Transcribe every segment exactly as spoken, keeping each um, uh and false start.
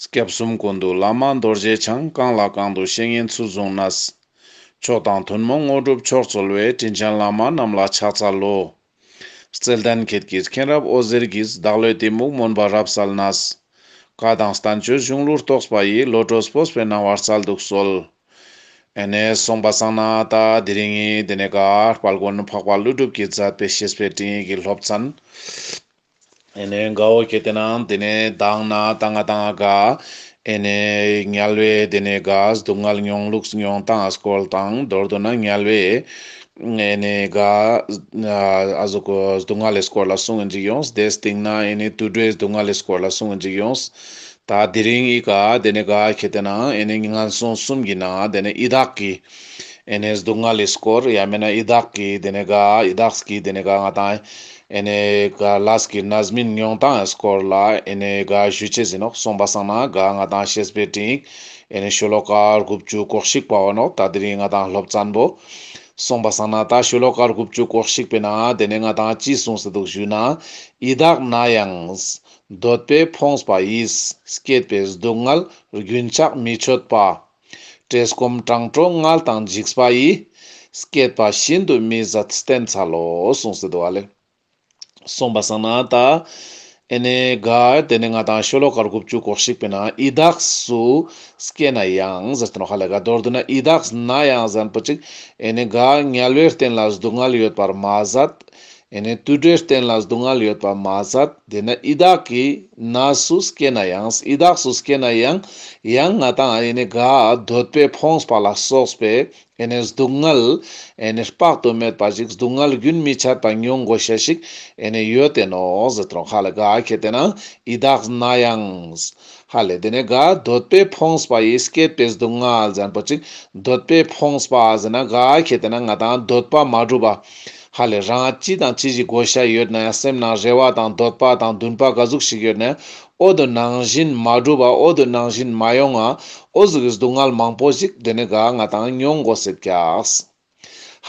སྐྱབས་གསུམ་ཀུན་འདུས་བླ་མ་རྡོ་རྗེ་འཆང་། གང་ལ་གང་འདུལ་བཤེས་གཉེན་ཚུལ་བཟུང་ནས། མཆོག་དང་ཐུན་མོང་དངོས་གྲུབ་མཆོག་སྩོལ་བའི། དྲིན་ཅན་བླ་མ་རྣམས་ལ་ཕྱག་འཚལ་ལོ། བརྩེ་ལྡན་ཁྱེད་ཀྱི་མཁྱེན་རབ་འོད་ཟེར་གྱིས། བདག་བློའི་གཏི་མུག་མུན་པ་རབ་བསལ་ནས། བཀའ་དང་བསྟན་བཅོས་གཞུང་ལུགས་རྟོགས་པ་ཡི། བློ་གྲོས་སྤོབས་པའི་སྣང་བ་སྩལ་དུ་གསོལ། ཨེ་ནེ་སོང་པ་སང་ན་ད་དེ་རིང་ངི་དེ་ནེ་ག་དཔལ་མགོན་འཕགས་པ་ཀླུ་སྒྲུབ་ཀྱིས་མཛད་པའི་བཤེས་པའི་སྤྲིངས་ཡིག་གི་སློབ་ཚན། ཨེ་ནེ་ག་འོ་ཁེ་ཏེ་ན་དེ་ནེ་མདང་ན་ད་ང་དང་ག་ཨེ་ནེ་དམྱལ་བའི་དེ་ནེ་ག་སྡུག་བསྔལ་མྱོང་ལུགས་མྱོང་སྟངས་སྐོར་དང་མདོར་བསྡུ་ན་དམྱལ་བའི་ཨེ་ནེ་ག་ཨ་ཟུག་གི་སྡུག་བསྔལ་ལི་སྐོར་ལ་གསུང་གིན་ཅིག་ཡོངས། དེའི་སྟིང་ན་ཨེ་ནེ་དུད་འགྲོའི་སྡུག་བསྔལ་ལི་སྐོར་ལ་གསུང་གིན་ཅིག་ཡོངས། ད་དེ་རིང་ངི་ཀ་དེ་ནེ་ག་ཁེ་ཏེ་ན་ཨེ་ནེ་ངན་སོང་གསུམ་གྱི་ནང་དེ་ནེ་ཡི་དྭགས་ཀྱི་ཨེ་ནེ་སྡུག་བསྔལ་ལི་སྐོར་ཡང་མེན་ན་ཡི་དྭགས་ཀྱི་དེ་ནེ་ག་ཡི་དྭགས་ཀྱི་དེ་ནེ་ག་ང་དང་ཨེ་ནེ་ག་ལས་ཀྱི་རྣམ་སྨིན་མྱོང་སྟངས་སྐོར་ལ་ཨེ་ནེ་ག་ཞུ་ཅེས་ཨིན་ནོག། སོང་པ་སང་ན་ག་ང་དང་བཤེས་པའི་སྤྲིངས་ཡིག་ཨེ་ནེ་ཤོ་ལོ་ཀ་དགུ་བཅུ་གོ་གཅིག་པ་བོ་ནོག། ད་དེ་རིང་ང་དང་སློབ་ཚན་པོ། སོང་པ་སང་ན་ད་ཤོ་ལོ་ཀ་དགུ་བཅུ་གོ་གཅིག་པའི་ནང་དེ་ནེ་ང་དང་ཅི་གསུངས་སེ་འདུག་ཞུ་ན། ཡི་དྭགས་ན་ཡང་འདོད་པས་ཕོངས་པ་ཡིས། བསྐྱེད་པའི་སྡུག་བསྔལ་རྒྱུན་ཆགས་མི་ཆོད་པ། བཀྲེས་སྐོམ་གྲང་དྲོ་ངལ་དང་འཇིགས་པ་ཡིས། བསྐྱེད་པ་ཤིན་ཏུ་མི་བཟད་བསྟེན་འཚལ་ལོ། གསུངས་སེ་འདུག་ཨ་ལེ། སོང་པ་སང་ན་ད་ཨེ་ནེ་ག་དེ་ནེ་ང་དང་ཤོ་ལོ་ཀ་དགུ་བཅུ་གོ་གཅིག་པའི་ནང་ཡི་དྭགས་སུ་སྐྱེས་ན་ཡང་ཟེར་ཏེ་ནོག་ཧ་ལེ། ག་མདོར་བསྡུ་ན་ཡི་དྭགས་ན་ཡང་ཟེར་ཁན་པོ་ཅིག་ཨེ་ནེ་ག་དམྱལ་བའི་སྟེང་ལ་སྡུག་བསྔལ་ཡོད་པར་མ་ཟད། ཨེ་ནེ་དུད་འགྲོའི་སྟེང་ལ་སྡུག་བསྔལ་ཡོད་པ་མ་ཟད། དེ་ནེ་ཡི་དྭགས་ཀྱི་ནང་སུ་སྐྱེས་ན་ཡང་ཡི་དྭགས་སུ་སྐྱེས་ན་ཡང་ཡང་ང་དང་ཨེ་ནེ་ག་འདོད་པས་ཕོངས་པ་ལ་སོགས་པའི་ཨེ་ནེ་སྡུག་བསྔལ་ཨེ་ནེ་དཔག་ཏུ་མེད་པ་ཞིག་སྡུག་བསྔལ་རྒྱུན་མི་འཆད་པ་མྱོང་དགོས་ཤེས་ཤིག་ཨེ་ནེ་ཡོད་དེ་ནོག་ཟེར་ཏེ་ནོག་ཧ་ལེ། ག་ཁེ་ཏེ་ན་ཡི་དྭགས་ན་ཡང་ཧ་ལེ། དེ་ནེ་ག་འདོད་པས་ཕོངས་པ་ཡིས། བསྐྱེད་པའི་སྡུག་བསྔལ་ཟེར་ཁན་པོ་ཅིག་འདོད་པས་ཕོངས་པ་ཟེར་ན་ག་ཁེ་ཏེ་ན་ང་དང་འདོད་པ་མ་འགྲུབ་པ། ཧ་ལེ་རང་ཅི་དང་ཅི་ཞིག་དགོས་ཤེས་ཡོད་ན་ཡང་སེམས་ནང་རེ་བ་དང་འདོད་པ་དང་འདུན་པ་ག་ཟུག་ཞིག་ཡོད་ན་ཡང་འོ་དོ་ནང་བཞིན་མ་འགྲུབ་པ་འོ་དོ་ནང་བཞིན་མ་ཡོང་ང་འོ་ཟུག་གི་སྡུག་བསྔལ་མང་པོ་ཞིག་དེ་ནེ་ག་ང་དང་མྱོང་དགོས་སེད་ཀྱག།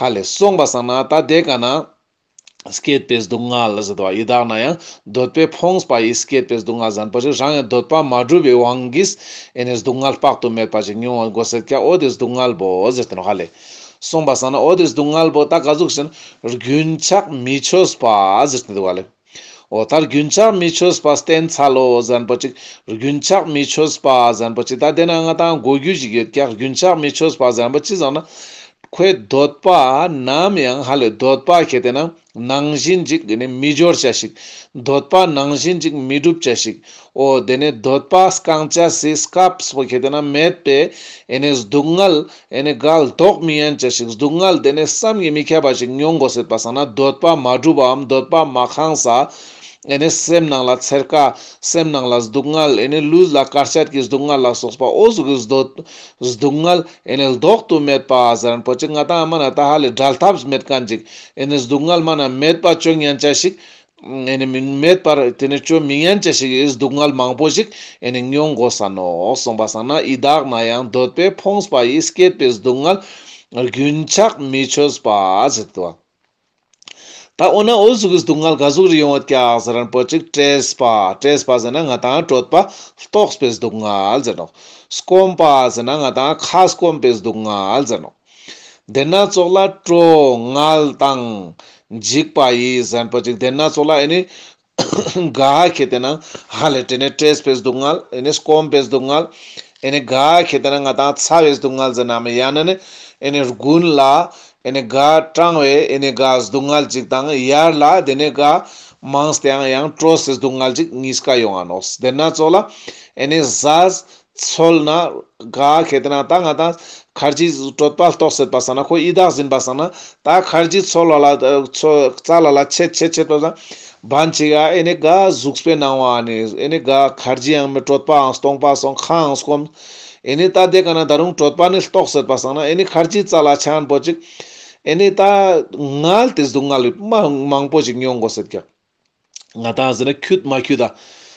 ཧ་ལེ་སོང་པ་སང་ན་ད་དེ་ཀ་ན་བསྐྱེད་པའི་སྡུག་བསྔལ་ཟེར་དོ་ཡི་དྭགས་ན་ཡང་འདོད་པས་ཕོངས་པ་ཡིས། བསྐྱེད་པའི་སྡུག་བསྔལ་ཟེར་ཁན་པོ་ཅིག་རང་ཡང་འདོད་པ་མ་འགྲུབ་པའི་དབང་གིས་ཨེ་ནེ་སྡུག་བསྔལ་དཔག་ཏུ་མེད་པ་ཞིག་མྱོང་བ་དགོས་སེད་ཀྱག། འོ་དེ་སྡུག་བསྔལ་བོ་ཟེར་ཏེ་ནོག་ཧ་ལེ། སོང་པ་སང་ན་འོ་དེ་སྡུག་བསྔལ་བོ་ད་ག་ཟུག་ཟེར་ན་རྒྱུན་ཆགས་མི་ཆོད་པ་ཟེར་ཏེ་འདུག་ཧ་ལེ། འོ་ད་རྒྱུན་ཆགས་མི་ཆོད་པ་བསྟེན་འཚལ་ལོ་ཟེར་ཁན་པོ་ཅིག་རྒྱུན་ཆགས་མི་ཆོད་པ་ཟེར་ཁན་པོ་ཅིག་ད་དེ་ན་ང་དང་གོ་རྒྱུ་ཞིག་ཡོད་ཀྱག། རྒྱུན་ཆགས་མི་ཆོད་པ་ཟེར་ཁན་པོ་ཅི་ཟེར་ན། ཁོའི་འདོད་པ་ནམ་ཡང་ཧ་ལེ་འདོད་པ་ཁེ་ཏེ་ན་ནང་བཞིན་ཅིག་ཨེ་ནེ་མི་འབྱོར་ཅེས་ཤིག། འདོད་པ་ནང་བཞིན་ཅིག་མི་འགྲུབ་ཅེས་ཤིག། འོ་དེ་ནེ་འདོད་པ་སྐང་ཅེས་སི་སྐབས་པོ་ཁེ་ཏེ་ན་མེད་པའི་ཨེ་ནེ་སྡུག་བསྔལ་ཨེ་ནེ་ག་ལྡོག་མི་ཉན་ཅེས་ཤིག། སྡུག་བསྔལ་དེ་ནེ་བསམ་གྱིས་མི་ཁྱབ་པ་ཞིག་མྱོང་དགོས་སེད་པ་སང་ན་འདོད་པ་མ་འགྲུབ་པའམ་འདོད་པ་མ་ཁེངས་ས་ཨེ་ནེ་སེམས་ནང་ལ་འཚེར་ཁ་སེམས་ནང་ལ་སྡུག་བསྔལ་ཨེ་ནེ་ལུས་ལ་དཀའ་སྤྱད་ཀྱི་སྡུག་བསྔལ་ལ་སོགས་པ་འོ་ཟུག་གི་སྡུག་བསྔལ་ཨེ་ནེ་ལྡོག་ཏུ་མེད་པ་ཟེར་ཁན་པོ་ཅིག་ང་དང་མ་ན་ད་ཧ་ལེ་བྲལ་ཐབས་མེད་ཁན་ཅིག་ཨེ་ནེ་སྡུག་བསྔལ་མ་ན་མེད་པ་ཅོ་ཉན་ཅེས་ཤིག་ཨེ་ནེ་མེད་པར་དེ་ནེ་ཅོ་མི་ཉན་ཅེས་ཤིག་སྡུག་བསྔལ་མང་པོ་ཞིག་ཨེ་ནེ་མྱོང་དགོས་ས་ནོག། སོང་པ་སང་ན་ཡི་དྭགས་ན་ཡང་འདོད་པས་ཕོངས་པ་ཡིས། བསྐྱེད་པའི་སྡུག་བསྔལ་རྒྱུན་ཆགས་མི་ཆོད་པ་ཟེར་དོ། ད་འོ་ན་འོ་ཟུག་གི་སྡུག་བསྔལ་ག་ཟུག་རེ་ཡོང་བ་ཀྱག་ཟེར་ཁན་པོ་ཅིག་བཀྲེས་པ། བཀྲེས་པ་ཟེར་ན་ང་དང་གྲོད་པ་ལྟོགས་པའི་སྡུག་བསྔལ་ཟེར་ནོག། སྐོམ་པ་ཟེར་ན་ང་དང་ཁ་སྐོམ་པའི་སྡུག་བསྔལ་ཟེར་ནོག། དེ་ན་ཙོགས་ལ་དྲོ་ངལ་དང་འཇིགས་པ་ཡིས་ཟེར་ཁན་པོ་ཅིག་དེ་ན་ཙོགས་ལ་ཨེ་ནེ་ག་ཁེ་ཏེ་ན་ཧ་ལེ་དེ་ནེ་བཀྲེས་པའི་སྡུག་བསྔལ་ཨེ་ནེ་སྐོམ་པའི་སྡུག་བསྔལ་ཨེ་ནེ་ག་ཁེ་ཏེ་ན་ང་དང་ཚ་བའི་སྡུག་བསྔལ་ཟེར་ན་མེ་ཡང་ན་ནི་ཨེ་ནེ་དགུན་ལ་ཨེ་ནེ་ག་གྲང་བའི་ཨེ་ནེ་ག་སྡུག་བསྔལ་ཅིག་དང་དབྱར་ལ་དེ་ནེ་ག་མང་སྟེ་ཡང་ཡང་དྲོ་སའི་སྡུག་བསྔལ་ཅིག་གཉིས་ཀ་ཡོང་ང་ནོག། དེ་ན་ཙོགས་ལ་ཨེ་ནེ་ཟས་འཚོལ་ན་ག་ཁེ་ཏེ་ན་ད་ང་དང་ཁར་ཇི་གྲོད་པ་ལྟོགས་སེད་པ་སང་ན་ཁོ་ཡི་དྭགས་ཡིན་པ་སང་ན་ད་ཁར་ཇི་འཚོལ་ལ་ལ་འཚོལ་རྩ་ལ་ལ་ཆད་ཆད་ཆད་པ་སང་བན་ཅིག་ཨེ་ནེ་ག་ཟུགས་པོའི་སྣང་བ་ནི་ཨེ་ནེ་ག་ཁར་ཇི་ཡང་མེད་གྲོད་པའང་སྟོང་པ་སོང་ཁའང་སྐོམ། ཨེ་ནེ་ད་དེ་ཀ་ན་ད་རུང་གྲོད་པ་ནི་ལྟོགས་སེད་པ་སང་ན་ཨེ་ནེ་ཁར་ཇི་རྩ་ལ་ཆ་ཁན་པོ་ཅིག་ཨེ་ནེ་ད་ངལ་ཏེ་སྡུག་བསྔལ་མ་མང་པོ་ཞིག་མྱོང་དགོས་སེད་ཀྱག། ང་དང་ཟེར་ན་ཁྱུད་མ་ཁྱུད་ད།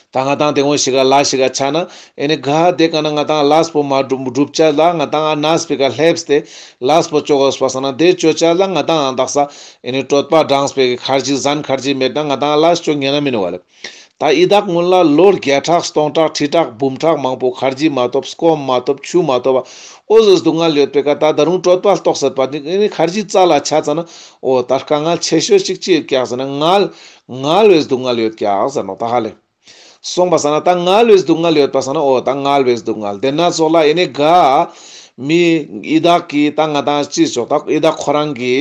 ད་ང་དང་དེ་སྔོན་ཞིག་ག་ལས་ཞིག་ག་ཆ་ན་ཨེ་ནེ་ག་དེ་ཀ་ན་ང་དང་ལས་པོ་མ་འགྲུབ་འགྲུབ་ཅེས་ལ་ང་དང་ཨ་ནེ་སྤེ་ཀ་ལེབས་ཏེ་ལས་པོ་ཅོ་དགོས་པ་སང་ན་དེ་ཅོ་ཅེས་ལ་ང་དང་ཨ་དག་ས་ཨེ་ནེ་གྲོད་པ་འགྲངས་པའི་ཁར་ཇི་ཟན་ཁར་ཇི་མེད་ན་ང་དང་ལས་ཅོ་ཉན་ན་མི་ནུག་པ་ལེ། ད་ཡི་དྭགས་ཀུན་ལ་ལོ་བརྒྱ་ཕྲག་སྟོང་ཕྲག་ཁྲི་ཕྲག་འབུམ་ཕྲག་མང་པོ་ཁར་ཇི་མ་ཐོབ་སྐོམ་མ་ཐོབ་ཆུ་མ་ཐོབ་པ་འོ་ཟུག་སྡུག་བསྔལ་ཡོད་པའི་ཀ་ད་ད་རུང་གྲོད་པ་ལྟོགས་སད་པ་ནི་ཨེ་ནི་ཁར་ཇི་རྩ་ལ་ཆ་ཙ་ན་འོ་ད་དཀའ་ངལ་ཆེ་ཤོས་ཅིག་ཅི་ཡོད་ཀྱག་ཟེར་ན་ངལ་ངལ་བའི་སྡུག་བསྔལ་ཡོད་ཀྱག་ཟེར་ནོག་ད་ཧ་ལེ། སོང་པ་སང་ན་ད་ངལ་བའི་སྡུག་བསྔལ་ཡོད་པ་སང་ན་འོ་ད་ངལ་བའི་སྡུག་བསྔལ་དེ་ན་ཙོགས་ལ་ཨེ་ནི་ག་མི་ཡི་དྭགས་ཀྱི་ད་ང་དང་ཅི་ཙོགས་ད་ཡི་དྭགས་ཁོ་རང་གི་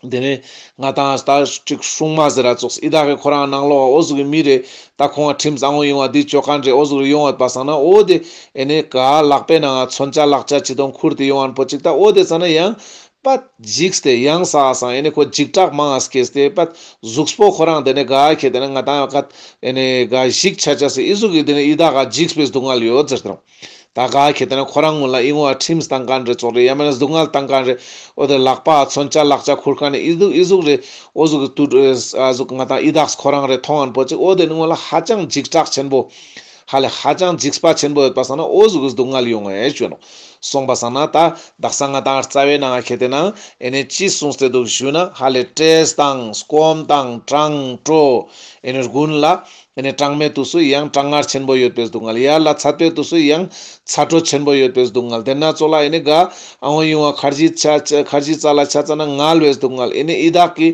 དེ་ནས་ང་དང་ད་ཅིག་སྲུང་མ་ཟེར་ར་ཙོགས་ཡི་དྭགས་ཀྱི་ཁོ་རང་ནང་ལོགས་འོ་ཟུག་གི་མི་རེ་ད་ཁོང་ཁྲིམས་བཟང་བོ་ཡོང་བ་འདི་ཅོ་མཁན་རེ་འོ་ཟུག་རེ་ཡོང་བ་པ་སང་ན་འོ་དེ་ཨེ་ནས་ག་ལག་པའི་ནང་མཚོན་ཆ་ལག་ཆ་ཅི་དང་ཁུར་ཏེ་ཡོང་བ་པོ་ཅིག་ད་འོ་དེ་ཙ་ན་ཡང་པད་འཇིགས་ཏེ་ཡང་ས་སང་ཨེ་ནས་ཁོ་འཇིགས་སྐྲག་མང་ང་སྐྱེས་ཏེ་པད་གཟུགས་པོ་ཁོ་རང་དེ་ནས་ག་ཁེ་དེ་ནས་ང་དང་ཡང་ཨེ་ནས་ག་ཞིག་ཆ་ཆ་སི་ཨི་ཟུག་གི་དེ་ནས་ཡི་དྭགས་ག་འཇིགས་པའི་སྡུག་བསྔལ་ཡོད་ཟེར་དང་། ད་ག་ཁེ་དེ་ན་ཁོ་རང་ངུ་ལ་ཨི་ངོ་ཨ་ཁྲིམས་བཏང་མཁན་རེ་ཙོགས་རེ་ཡ་མེད་ན་སྡུག་བསྔལ་བཏང་མཁན་རེ། འོ་དེ་ལག་པ་མཚོན་ཆ་ལག་ཆ་ཁུར་མཁན་ནི་ཨི་ཟུག་ཨི་ཟུག་རེ། འོ་ཟུག་གི་དུས་ཨ་ཟུག་ང་དང་ཡི་དྭགས་ཁོ་རང་རེ་མཐོང་ངན་པོ་ཅིག་འོ་དེ་ནི་ངུ་ལ་ཧ་ཅང་འཇིགས་སྐྲག་ཆེན་པོ། ཧ་ལས་ཧ་ཅང་འཇིགས་པ་ཆེན་པོ་ཡོད་པ་སང་ན་འོ་ཟུག་གི་སྡུག་བསྔལ་ཡོང་ངེ་ཞུ་ནོག། སོང་པ་སང་ན་ད་དག་ས་ང་དང་རྩ་བའི་ནང་ཁེ་དེ་ན་ཨེ་ནས་ཅི་གསུངས་ཏེ་འདུག་ཞུ་ན་ཧ་ལས་བཀྲེས་དང་སྐོམ་དང་གྲང་དྲོ་ཨེ་ནས་དགུན་ལ། ཨེ་ནས་གྲང་མོའི་དུས་སུ་ཡང་གྲང་ངར་ཆེན་པོ་ཡོད་པའི་སྡུག་བསྔལ། དབྱར་ལ་ཚད་པའི་དུས་སུ་ཡང་ཚ་དྲོ་ཆེན་པོ་ཡོད་པའི་སྡུག་བསྔལ། དེ་ན་ཙོགས་ལ་ཨེ་ནས་ག་ཨ་ངོ་ཡུང་བ་ཁར་ཇི་ཆ་ཆ་ཁར་ཇི་རྩ་ལ་ཆ་ཙ་ན་ངལ་བའི་སྡུག་བསྔལ། ཨེ་ནས་ཡི་དྭགས་ཀྱི་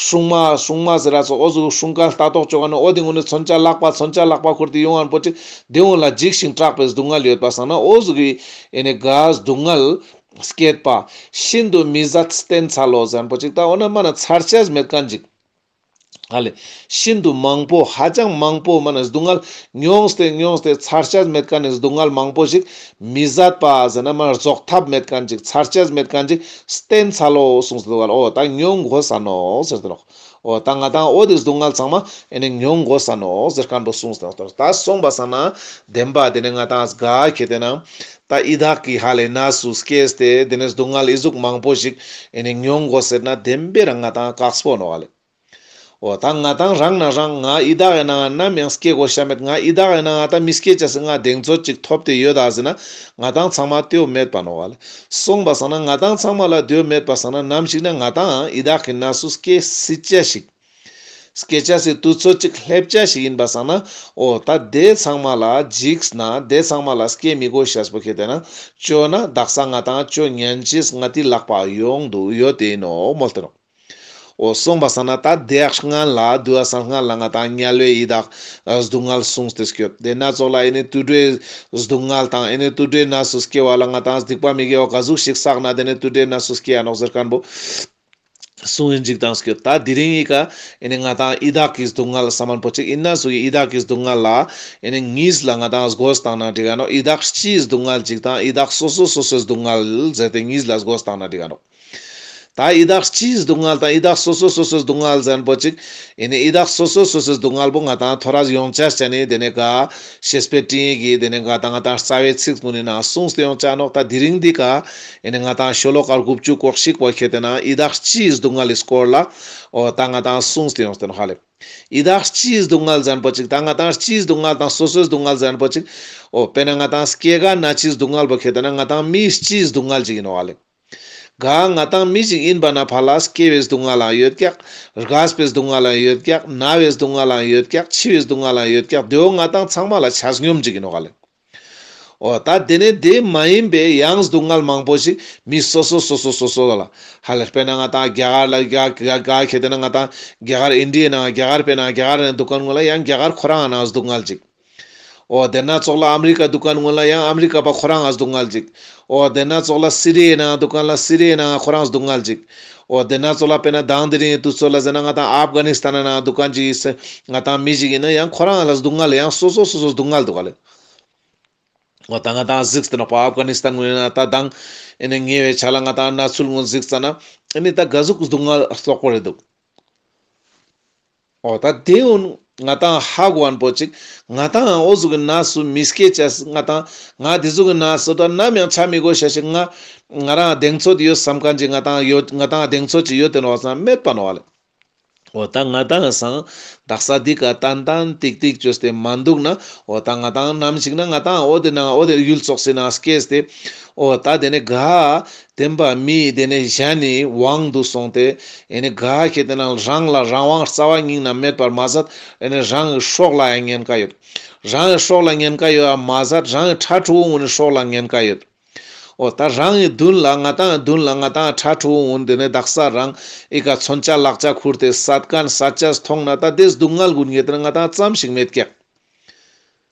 སྲུང་མ་སྲུང་མ་ཟེར་ར་ཙོགས་འོ་ཟུག་སྲུང་སྐར་ལྟ་རྟོག་ཅོ་ག་ན་འོ་དེ་ངུ་ནི་མཚོན་ཆ་ལག་པ་མཚོན་ཆ་ལག་པ་ཁུར་ཏེ་ཡོང་ངན་པོ་ཅིག་དེ་ངུ་ལ་འཇིགས་ཤིང་སྐྲག་པའི་སྡུག་བསྔལ་ཡོད་པ་སང་ན་འོ་ཟུག་གི་ཨེ་ནས་ག་སྡུག་བསྔལ་སྐྱེད་པ། ཤིན་ཏུ་མི་བཟད་བསྟེན་འཚལ་ལོ་ཟེར་མཁན་པོ་ཅིག་ད་འོ་ན་མ་ན་ཚར་ཆ་མེད་མཁན་ཅིག་ཧ་ལས། ཤིན་ཏུ་མང་པོ་ཧ་ཅང་མང་པོ་མ་ན་སྡུག་བསྔལ་མྱོང་སྟེ་མྱོང་སྟེ་ཚར་ཆ་མེད་མཁན་ནི་སྡུག་བསྔལ་མང་པོ་ཞིག་མི་བཟད་པ་ཟེར་ན་མ་རྫོགས་ཐབས་མེད་མཁན་ཅིག་ཚར་ཆ་མེད་མཁན་ཅིག་བསྟེན་འཚལ་ལོ་གསུངས་ཏེ་འདུག་ག་ལ། འོ་ད་མྱོང་དགོས་ས་ནོག་ཟེར་ཏེ་ནོག། འོ་ད་ང་དང་འོ་དེ་སྡུག་བསྔལ་ཚང་མ་ཨེ་ནས་མྱོང་དགོས་ས་ནོག་ཟེར་མཁན་པོ་གསུངས་ཏེ་ནོག། ད་སོང་པ་སང་ན་བདེན་པ་དེ་ནས་ང་དང་ག་ཁེ་དེ་ན་ད་ཡི་དྭགས་ཀྱི་ཧ་ལས་གནས་སུ་སྐྱེས་ཏེ་དེ་ནས་སྡུག་བསྔལ་ཨི་ཟུག་མང་པོ་ཞིག་ཨེ་ནས་མྱོང་དགོས་ཟེར་ན་བདེན་པའི་རང་ང་དང་དཀགས་པོ་ནོག་ཧ་ལས། འོ་ད་ང་དང་རང་ན་རང་ང་ཡི་དྭགས་ཡིན་ན་ནམ་ཡང་སྐྱེ་དགོས་ཤ་མེད། ང་ཡི་དྭགས་ཡིན་ན་ད་མི་སྐྱེ་ཅེས་སི་ང་གདེང་ཚོད་ཅིག་ཐོབ་སྟེ་ཡོད་ད་ཟེར་ན་ང་དང་ཚང་མ་དེའོ་མེད་པ་ནོག་ལེ། སོང་པ་སང་ན་ང་དང་ཚང་མ་ལ་དེའོ་མེད་པ་སང་ན་ནམ་ཞིག་ན་ང་དང་ཡི་དྭགས་ཀྱི་གནས་སུ་སྐྱེ་སྲིད་ཅེས་ཤིག་སྐྱེ་ཅེས་སི་དུས་ཚོད་ཅིག་སླེབས་ཅེས་ཤིག་ཡིན་པ་སང་ན་འོ་ད་དེ་ཚང་མ་ལ་འཇིགས་ན་དེ་ཚང་མ་ལ་སྐྱེ་མི་དགོས་ཤེས་པོ་ཁེ་དེ་ན་ཅོ་ན་དག་ས་ང་དང་ཅོ་ཉན་ཅེས་ང་ཏི་ལག་པ་ཡོང་འདུག་ཡོད་དེ་ཡིན་ནོག་མོལ་ཏེ་ནོག། འོ་སོང་པ་སང་ན་ད་དེ་ཡག་སྔན་ལ་དུ་བ་སང་སྔན་ལ་ང་དང་དམྱལ་བའི་ཡི་དྭགས་སྡུག་བསྔལ་གསུངས་ཏེ་སྐྱོད། དེ་ན་ཙོགས་ལ་ཨེ་ནི་དུད་འགྲོའི་སྡུག་བསྔལ་དང་ཨེ་ནི་དུད་འགྲོའི་གནས་སུ་སྐྱེ་བ་ལ་ང་དང་སྡིག་པ་མི་དགེ་བ་ག་ཟུག་ཞིག་བསགས་ན་དེ་ནི་དུད་འགྲོའི་གནས་སུ་སྐྱེ་ཡ་ནོག་ཟེར་མཁན་པོ་གསུངས་ཡིན་ཅིག་དང་སྐྱོད། ད་དེ་རིང་ཡི་ག་ཨེ་ནི་ང་དང་ཡི་དྭགས་ཀྱི་སྡུག་བསྔལ་བསམ་མཁན་པོ་ཅིག་ཡིན་ན་སུ་ཡི་དྭགས་ཀྱི་སྡུག་བསྔལ་ལ་ཨེ་ནི་གཉིས་ལ་ང་དང་སྒོས་བཏང་ན་འགྲིག་ག་ནོག། ཡི་དྭགས་སྤྱིའི་སྡུག་བསྔལ་ཅིག་དང་ཡི་དྭགས་སོ་སོ་སོ་སོའི་སྡུག་བསྔལ་ཟེར་ཏེ་གཉིས་ལ་སྒོས་བཏང་ན་འགྲིག་ག་ནོག། ད་ཡི་དྭགས་སྤྱིའི་སྡུག་བསྔལ་དང་ཡི་དྭགས་སོ་སོ་སོ་སོའི་སྡུག་བསྔལ་ཟེར་མཁན་པོ་ཅིག་ཨེ་ནི་ཡི་དྭགས་སོ་སོ་སོ་སོའི་སྡུག་བསྔལ་པོ་ང་དང་ཐོ་རས་ཡོང་ཅེས་ཅན་ནི་དེ་ནི་ག་བཤེས་པའི་སྤྲིངས་ཡིག་གི་དེ་ནི་ག་དང་ང་དང་རྩ་བའི་ཚིག་ཀུན་ནི་ནང་གསུངས་ཏེ་ཡོང་ཅེས་ནོག། ད་དེ་རིང་འདི་ག་ཨེ་ནི་ང་དང་ཤོ་ལོ་ཀ་དགུ་བཅུ་གོ་གཅིག་པོ་ཁེ་དེ་ན་ཡི་དྭགས་སྤྱིའི་སྡུག་བསྔལ་ལི་སྐོར་ལ་འོ་ད་ང་དང་གསུངས་ཏེ་ཡོང་སྟེ་ནོག་ཧ་ལེ། ཡི་དྭགས་སྤྱིའི་སྡུག་བསྔལ་ཟེར་མཁན་པོ་ཅིག་ད་ང་དང་སྤྱིའི་སྡུག་བསྔལ་དང་སོ་སོའི་སྡུག་བསྔལ་ཟེར་མཁན་པོ་ཅིག་འོ་དཔེར་ན་ང་དང་སྐྱེ་རྒ་ན་འཆིའི་སྡུག་བསྔལ་པོ་ཁེ་དེ་ན་ང་དང་མིའི་སྤྱིའི་སྡུག་བསྔལ་ཅིག་ཡིན་ནོག་ཧ་ལེ། ག་ང་དང་མི་ཞིག་ཡིན་པ་ན་ཕ་ལ་སྐྱེ་བའི་སྡུག་བསྔལ་ལའང་ཡོད་ཀྱག། རྒས་པའི་སྡུག་བསྔལ་ལའང་ཡོད་ཀྱག། ན་བའི་སྡུག་བསྔལ་ལའང་ཡོད་ཀྱག། འཆི་བའི་སྡུག་བསྔལ་ལའང་ཡོད་ཀྱག། དེའོ་ང་དང་ཚང་མ་ལ་ཆ་སྙོམས་ཅིག་ཡིན་ནོག་ལེ། འོ་ད་དེ་ནས་དེ་མ་ཡིན་པའི་ཡང་སྡུག་བསྔལ་མང་པོ་ཞིག་མི་སོ་སོ་སོ་སོ་སོ་སོ་ལ་ཧ་ལེ། དཔེར་ན་ང་དང་རྒྱ་གར་ལ་རྒྱ་རྒྱ་རྒྱ་ཁེ་དེ་ན་ང་དང་རྒྱ་གར་ཨིན་ཌི་ཡའི་ནང་རྒྱ་གར་དཔེར་ན་རྒྱ་གར་ནས་འདུག་མཁན་ངོ་ལ་ཡང་རྒྱ་གར་ཁོ་རང་ནང་སྡུག་བསྔལ་ཅིག། འོ་དེ་ན་ཙོགས་ལ་ཨ་མི་རི་ཀ་འདུག་མཁན་ངོ་ལ་ཡང་ཨ་མི་རི་ཀ་པ་ཁོ་རང་ང་སྡུག་བསྔལ་ཅིག། འོ་དེ་ན་ཙོགས་ལ་སི་རི་ཡའི་ནང་འདུག་མཁན་ལ་སི་རི་ཡའི་ནང་ཁོ་རང་སྡུག་བསྔལ་ཅིག། འོ་དེ་ན་ཙོགས་ལ་དཔེར་ན་དང་དེ་རིང་དུས་ཚོད་ལ་ཟེར་ན་ང་དང་ཨབ་གྷ་ནི་སི་ཐན་ནང་འདུག་མཁན་ཅིག་ཡིན་ཟེར་ང་དང་མི་ཞིག་ཡིན་ན་ཡང་ཁོ་རང་ལ་སྡུག་བསྔལ་ཡང་སོ་སོ་སོ་སོ་སྡུག་བསྔལ་འདུག་ག་ལེ། འོ་ད་ང་དང་གཟིགས་ཏེ་ནོག་པ་ཨབ་གྷ་ནི་སི་ཐན་ངོས་ན་ད་དང་ཨེ་ནི་ཉེ་བའི་ཆ་ལ་ང་དང་གནས་ཚུལ་ངོ་གཟིགས་ཙ་ན་ཨེ་ནི་ད་ག་ཟུག་སྡུག་བསྔལ་སོག་པོ་རེད་འདུག། འོ་ད་དེ་འུན་ང་དང་ཧ་གོ་མཁན་པོ་ཅིག་ང་དང་འོ་ཟུག་གི་གནས་སུ་མི་སྐྱེ་ཅེས་ང་དང་ང་དེ་ཟུག་གི་གནས་སུ་ད་ནམ་ཡང་ཆ་མི་དགོས་ཤེས་ཤིག་ང་ང་རང་གདེང་ཚོད་ཡོད་བསམ་མཁན་ཅིག་ང་དང་ཡོད་ང་དང་གདེང་ཚོད་ཅིག་ཡོད་དེ་ནོག་བསམ་མེད་པ་ནོག་ལེ། འོ་ད་ང་ཏང་སང་དག་ས་འདི་ཀ་ཏན་ཏན་ཏིག་ཏིག་ཅོས་ཏེ་མ་འདུག་ན། འོ་ད་ང་ཏང་ནམ་ཞིག་ན་ང་ཏང་འོ་དེ་ན་འོ་དེ་ཡུལ་ཙོགས་སི་ན་སྐྱེས་ཏེ། འོ་ད་དེ་ནེ་ག་དེན་པ་མི་དེ་ནེ་གཞན་ནི་དབང་དུ་སོང་སྟེ། ཨེ་ནེ་ག་ཁེ་ཏེ་ན་རང་ལ་རང་དབང་རྩ་བ་ཉིད་ན་མེད་པར་མ་ཟད། ཨེ་ནེ་རང་གི་སྲོག་ལ་ཡང་ཉེན་ཁ་ཡོད། རང་གི་སྲོག་ལ་ཉེན་ཁ་ཡོད་པ་མ་ཟད། རང་གི་ཕྲུ་གུ་གུན་ནི་སྲོག་ལ་ཉེན་ཁ་ཡོད། འོ་ད་རང་གི་མདུན་ལ་ང་ཏང་མདུན་ལ་ང་ཏང་ཕྲུ་གུ་གུན་དེ་ནེ་དག་ས་རང་ཨི་ཀ་མཚོན་ཆ་ལག་ཆ་ཁུར་ཏེ་བསད་ཁན་བསད་ཅེས་མཐོང་ན། ད་དེ་སྡུག་བསྔལ་གུན་ཁེ་ཏེ་ན་ང་ཏང་ཙམ་ཞིག་མེད་ཀྱག།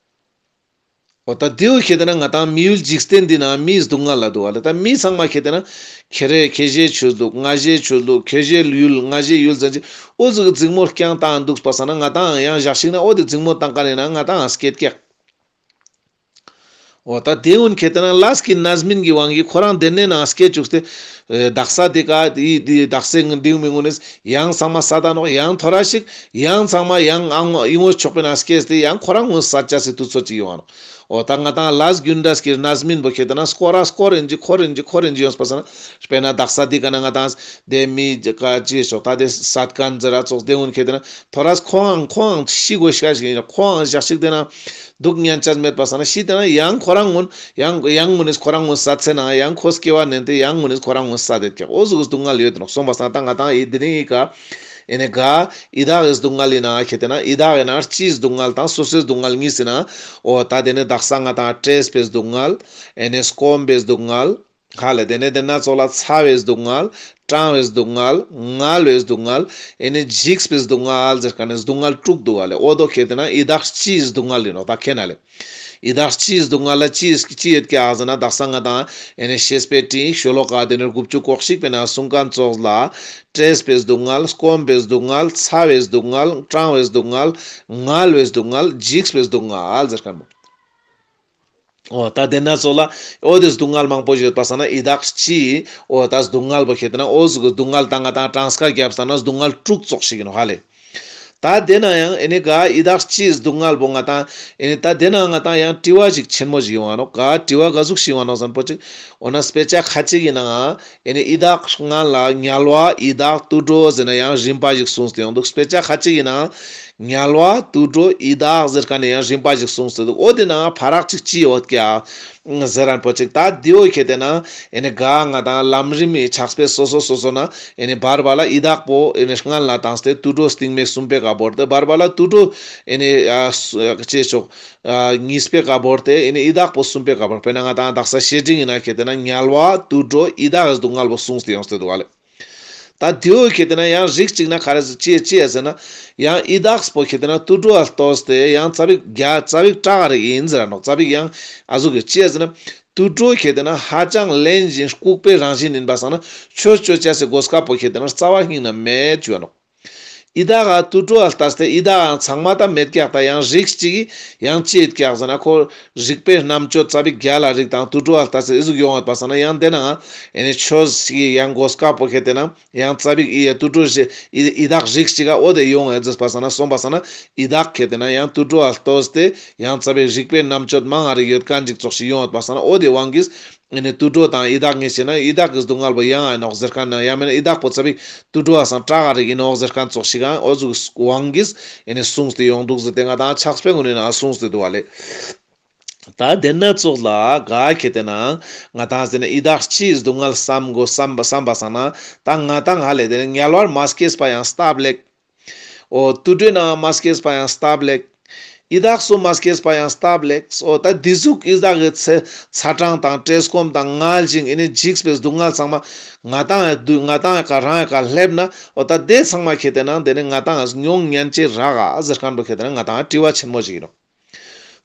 འོ་ད་དེའུ་ཁེ་ཏེ་ན་ང་ཏང་མི་ཡུལ་འཇིག་རྟེན་འདི་ན་མིའི་སྡུག་བསྔལ་ལ་འདུག་པ་ལེ། ད་མི་ཚང་མ་ཁེ་ཏེ་ན་ཁྱེ་རེ་ཁྱེ་ཞེ་ཆོས་ལུགས་ང་ཞེ་ཆོས་ལུགས་ཁྱེ་ཞེ་ཡུལ་ང་ཞེ་ཡུལ་ཟེར་ཅིག་འོ་ཟུག་གི་འཛིང་མོ་རྐྱང་བཏང་འདུག་པ་སང་ན། ང་ཏང་ཡང་ཞག་ཞིག་ན་འོ་དེ་འཛིང་མོ་བཏང་ཁན་ནི་ན་ང་ཏང་སྐྱེད་ཀྱག། འོ་ད་དེ་གུན་ཁེ་ཏེ་ན་ལས་ཀྱི་རྣམ་སྨིན་གྱི་དབང་གིས་ཁོ་རང་དེ་ནེ་ན་སྐྱེ་བཅུག་སྟེ། ཨེ་དག་ས་དེ་ཀ་དེ་དེ་དག་སའི་དེའུ་མི་གུན་ནི་ཡང་ཚང་མ་བསད་ད་ནོག། ཡང་ཐོ་རེ་ཞིག་ཡང་ཚང་མ་ཡང་ཨ་ངོ་ཨི་ངོ་ཆོག་པའི་ན་སྐྱེས་ཏེ་ཡང་ཁོ་རང་གུན་བསད་ཅེས་སི་དུས་ཚོད་ཅིག་ཡོང་ང་ནོག། འོ་ད་ང་ཏང་ལས་རྒྱུ་འབྲས་ཀྱི་རྣམ་སྨིན་པོ་ཁེ་ཏེ་ན་སྐོར་ར་སྐོར་རིན་ཅིག་འཁོར་རིན་ཅིག་འཁོར་རིན་ཅིག་ཡོངས་པ་སང་ན། དཔེར་ན་དག་ས་དེ་ཀ་ན་ང་ཏང་དེ་མི་ཀ་ཅི་ཞོག་ད་དེ་བསད་ཁན་ཟེར་ར་ཙོགས་དེ་གུན་ཁེ་ཏེ་ན་ཐོ་རེ་ཁོང་ཁོང་ཤི་དགོས་ཤེས་ཞིག་ཡིན། ཁོང་ཞག་ཞིག་དེ་ན་སྡུག་བསྔལ་ཅང་མེད་པ་སང་ན་ཤི་དེ་ན་ཡང་ཁོ་རང་གུན་ཡང་ཡང་གུན་ནི་ཁོ་རང་གུན་བསད་ཚེ་ན་ཡང་ཁོ་སྐྱེ་བ་ནན་ཏེ་ཡང་གུན་ནི་ཁོ་རང་གུན་བསད་དེ་ཀྱག། འོ་ཟུག་སྡུག་བསྔལ་ཡོད་དེ་ནོག། སོང་པ་སང་ན་ད་ང་ཏང་ཨི་དེ་རིང་ཨི་ཀ་ཨེ་ནེ་ག་ཡི་དྭགས་སི་སྡུག་བསྔལ་ཡིན་ན་ཁེ་ཏེ་ན་ཡི་དྭགས་ཡིན་ན་སྤྱིའི་སྡུག་བསྔལ་དང་སོ་སོའི་སྡུག་བསྔལ་གཉིས་ཡིན་ན། འོ་ད་དེ་ནེ་དག་ས་ང་ཏང་བཀྲེས་པའི་སྡུག་བསྔལ། ཨེ་ནེ་སྐོམ་པའི་སྡུག་བསྔལ། ཧ་ལེ་དེ་ནེ་དེ་ན་ཙོགས་ལ་ཚ་བའི་སྡུག་བསྔལ། གྲང་བའི་སྡུག་བསྔལ། ངལ་བའི་སྡུག་བསྔལ། ཨེ་ནེ་འཇིགས་པའི་སྡུག་བསྔལ་ཟེར་ཁན་ནི་སྡུག་བསྔལ་དྲུག་འདུག་པ་ལེ། འོ་དོ་ཁེ་ཏེ་ན་ཡི་དྭགས་སྤྱིའི་སྡུག་བསྔལ་ཡིན་ནོག། ད་ཁེ་ན་ལེ། ཡི་དྭགས་སྤྱིའི་སྡུག་བསྔལ་ལ་ཅི་ཅི་ཡོད་ཀྱག་ཟེར་ན། དག་ས་ང་ཏང་ཨེ་ནེ་བཤེས་པའི་སྤྲིངས་ཤོ་ལོ་ཀ་དེ་ནེ་དགུ་བཅུ་གོ་གཅིག་པའི་ན་གསུང་ཁན་ཙོགས་ལ། བཀྲེས་པའི་སྡུག་བསྔལ། སྐོམ་པའི་སྡུག་བསྔལ། ཚ་བའི་སྡུག་བསྔལ། གྲང་བའི་སྡུག་བསྔལ། ངལ་བའི་སྡུག་བསྔལ། འཇིགས་པའི་སྡུག་བསྔལ་ཟེར་ཁན་པོ། འོ་ད་དེ་ན་ཙོགས་ལ་འོ་དེ་སྡུག་བསྔལ་མང་པོ་ཡོད་པ་སང་ན་ཡི་དྭགས་སྤྱིའི་འོ་ད་སྡུག་བསྔལ་པོ་ཁེ་ཏེ་ན་འོ་ཟུག་གི་སྡུག་བསྔལ་ད་ང་ཏང་གྲངས་ཀ་རྒྱབ་སང་ན་སྡུག་བསྔལ་དྲུག་ཙོགས་ཤིག་ཡིན་ནོག་ཧ་ལེ། ད་དེ་ན་ཡང་ཨེ་ནེ་ག་ཡི་དྭགས་སྤྱིའི་སྡུག་བསྔལ་པོ་ང་ཏང་ཨེ་ནེ་ད་དེ་ན་ང་ཏང་ཡང་དྲི་བ་ཞིག་ཆེན་མོ་ཞིག་ཡོང་ང་ནོག། ག་དྲི་བ་ག་ཟུག་ཞིག་ཡོང་ང་ནོག་ཟེར་ན་པོ་ཅིག། འོ་ན་དཔེ་ཆ་ཁ་ཅིག་གི་ནང་ཨེ་ནེ་ཡི་དྭགས་སྔན་ལ་དམྱལ་བ་ཡི་དྭགས་དུད་འགྲོ་ཟེར་ན་ཡང་རིམ་པ་ཞིག་གསུངས་ཏེ་ཡོང་འདུག། དཔེ་ཆ་ཁ་ཅིག་གི་ནང་དམྱལ་བ་དུད་འགྲོ་ཡི་དྭགས་ཟེར་ཁན་ནི་ཡང་རིམ་པ་ཞིག་གསུངས་ཏེ་འདུག། འོ་དེ་ནང་ཕ་རག་ཅིག་ཅི་ཡོད་ཀྱག་ཟེར་ན་པོ་ཅིག། ད་དེའུ་ཁེ་ཏེ་ན་ཨེ་ནེ་ག་ང་ཏང་ལམ་རིམ་མི་ཕྱག་དཔེ་སོ་སོ་སོ་སོ་ན་ཨེ་ནེ་བར་བར་ལ་ཡི་དྭགས་པོ་ཨེ་ནེ་སྔན་ལ་བཏང་སྟེ་དུད་འགྲོ་སྟིང་མའི་གསུམ་པའི་ཀ་བོར་ཏེ་བར་བར་ལ་དུད་འགྲོ་ཨེ་ནེ་ཨ་ཅེ་ཆོག། ཨ་གཉིས་པའི་ཀ་བོར་ཏེ་ཨེ་ནེ་ཡི་དྭགས་པོ་གསུམ་པའི་ཀ་བོར། དཔེར་ན་ང་ཏང་དག་ས་བཤེས་སྤྲིང་ཡིན་ན་ཁེ་ཏེ་ན་དམྱལ་བ་དུད་འགྲོ་ཡི་དྭགས་སྡུག་བསྔལ་པོ་གསུངས་ཏེ་ཡོངས་ཏེ་འདུག་ཨ་ལེ། ད་དེའུ་ཁེ་ཏེ་ན་ཡང་རིགས་གཅིག་ན་ག་རེ་ཟེར་ཅི་ཅི་ཡ་ཟེར་ན། ཡང་ཡི་དྭགས་པོ་ཁེ་ཏེ་ན་དུད་འགྲོ་ལ་ལྟོས་ཏེ་ཡང་ཙ་པིག་རྒྱ་ཙ་པིག་དྲག་རིགས་ཡིན་ཟེར་ར་ནོག། ཙ་པིག་ཡང་ཨ་ཟུག་གི་ཅི་ཡ་ཟེར་ན། དུད་འགྲོ་ཁེ་ཏེ་ན་ཧ་ཅང་གླེན་ཞིང་ལྐུགས་པའི་རང་བཞིན་ཡིན་པ་སང་ན་ཆོས་ཅོ་ཅེས་སི་གོ་སྐབས་པོ་ཁེ་ཏེ་ན་རྩ་བ་ཉིད་ན་མེད་ཅུ་ཡ་ནོག། ཡི་དྭགས་དུད་འགྲོ་ལ་ལྟས་ཏེ་ཡི་དྭགས་ཚང་མ་ད་མེད་ཀྱག། ད་ཡང་རིགས་གཅིག་གི་ཡང་ཅི་ཡོད་ཀྱག་ཟེར་ན་ཁོ་རིག་པའི་རྣམ་དཔྱོད་ཙ་པིག་རྒྱལ་ལ་རིགས་དང་དུད་འགྲོ་ལ་ལྟས་ཏེ་ཨི་ཟུག་ཡོང་བ་སང་ན་ཡང་དེ་ན་ཨེ་ནེ་ཆོས་ཀྱི་ཡང་གོ་སྐབས་པོ་ཁེ་ཏེ་ན་ཡང་ཙ་པིག་ཡི་དུད་འགྲོ་ཞིག་ཡི་ཡི་དྭགས་རིགས་གཅིག་ག་འོ་དེ་ཡོང་ཨེ་ཟེར་པ་སང་ན་སོང་པ་སང་ན་ཡི་དྭགས་ཁེ་ཏེ་ན་ཡང་དུད་འགྲོ་ལ་ལྟོས་ཏེ་ཡང་ཙ་པིག་རིག་པའི་རྣམ་དཔྱོད་མང་ང་རིགས་ཡོད་མཁན་ཅིག་ཙོགས་ཤིག་ཡོང་བ་སང་ན་འོ་དེ་དབང་གིས། ཨེ་ནེ་དུད་འགྲོ་དང་ཡི་དྭགས་ངེས་ཤེས་ན་ཡི་དྭགས་ཀྱི་སྡུག་བསྔལ་པོ་ཡང་ཨེ་ནོག་ཟེར་མཁན་ན་ཡང་མེད་ན་ཡི་དྭགས་པོ་ཙ་པིག་དུད་འགྲོ་བ་སང་དྲག་ག་རིགས་ཡིན་ནོག་ཟེར་མཁན་ཙོགས་ཤིག་ཨང་འོ་ཟུག་དབང་གིས་ཨེ་ནེ་གསུངས་ཏེ་ཡོང་འདུག་ཟེར་ཏེ་ང་དང་ཕྱག་དཔེ་ངོ་ནས་ན་གསུངས་ཏེ་འདུག་བ་ལེ། ད་དེ་ན་ཙོགས་ལ་ག་ཁེ་ཏེ་ན་ང་དང་ཟེར་ན་ཡི་དྭགས་སྤྱིའི་སྡུག་བསྔལ་བསམ་དགོས་བསམ་པ་བསམ་པ་སང་ན་ད་ང་དང་ཧ་ལས་དེ་ནི་དམྱལ་བར་མ་སྐྱེས་པ་ཡང་སྟབས་ལེགས། འོ་དུད་འགྲོའི་ནང་མ་སྐྱེས་པ་ཡང་སྟབས་ལེགས། ཡི་དྭགས་སུ་མ་སྐྱེས་པ་ཡང་སྟབས་ལེགས། འོ་ད་འདི་ཟུག་ཡི་དྭགས་ཀྱི་ཚེ་ཚ་གྲང་དང་བཀྲེས་སྐོམ་དང་ངལ་ཞིང་ཨེ་ནེ་འཇིགས་པའི་སྡུག་བསྔལ་ཚང་མ་ང་དང་ཡ་སྡུག་ང་དང་ཡ་ཀ་རང་ཡ་ཀ་སླེབས་ན་འོ་ད་དེ་ཚང་མ་ཁེ་ཏེ་ན་དེ་ནི་ང་དང་ཡ་མྱོང་ཉན་ཅེས་རག་ག་ཟེར་མཁན་པོ་ཁེ་ཏེ་ན་ང་དང་ཡ་དྲི་བ་ཆེན་མོ་ཞིག་ཡིན་ནོག།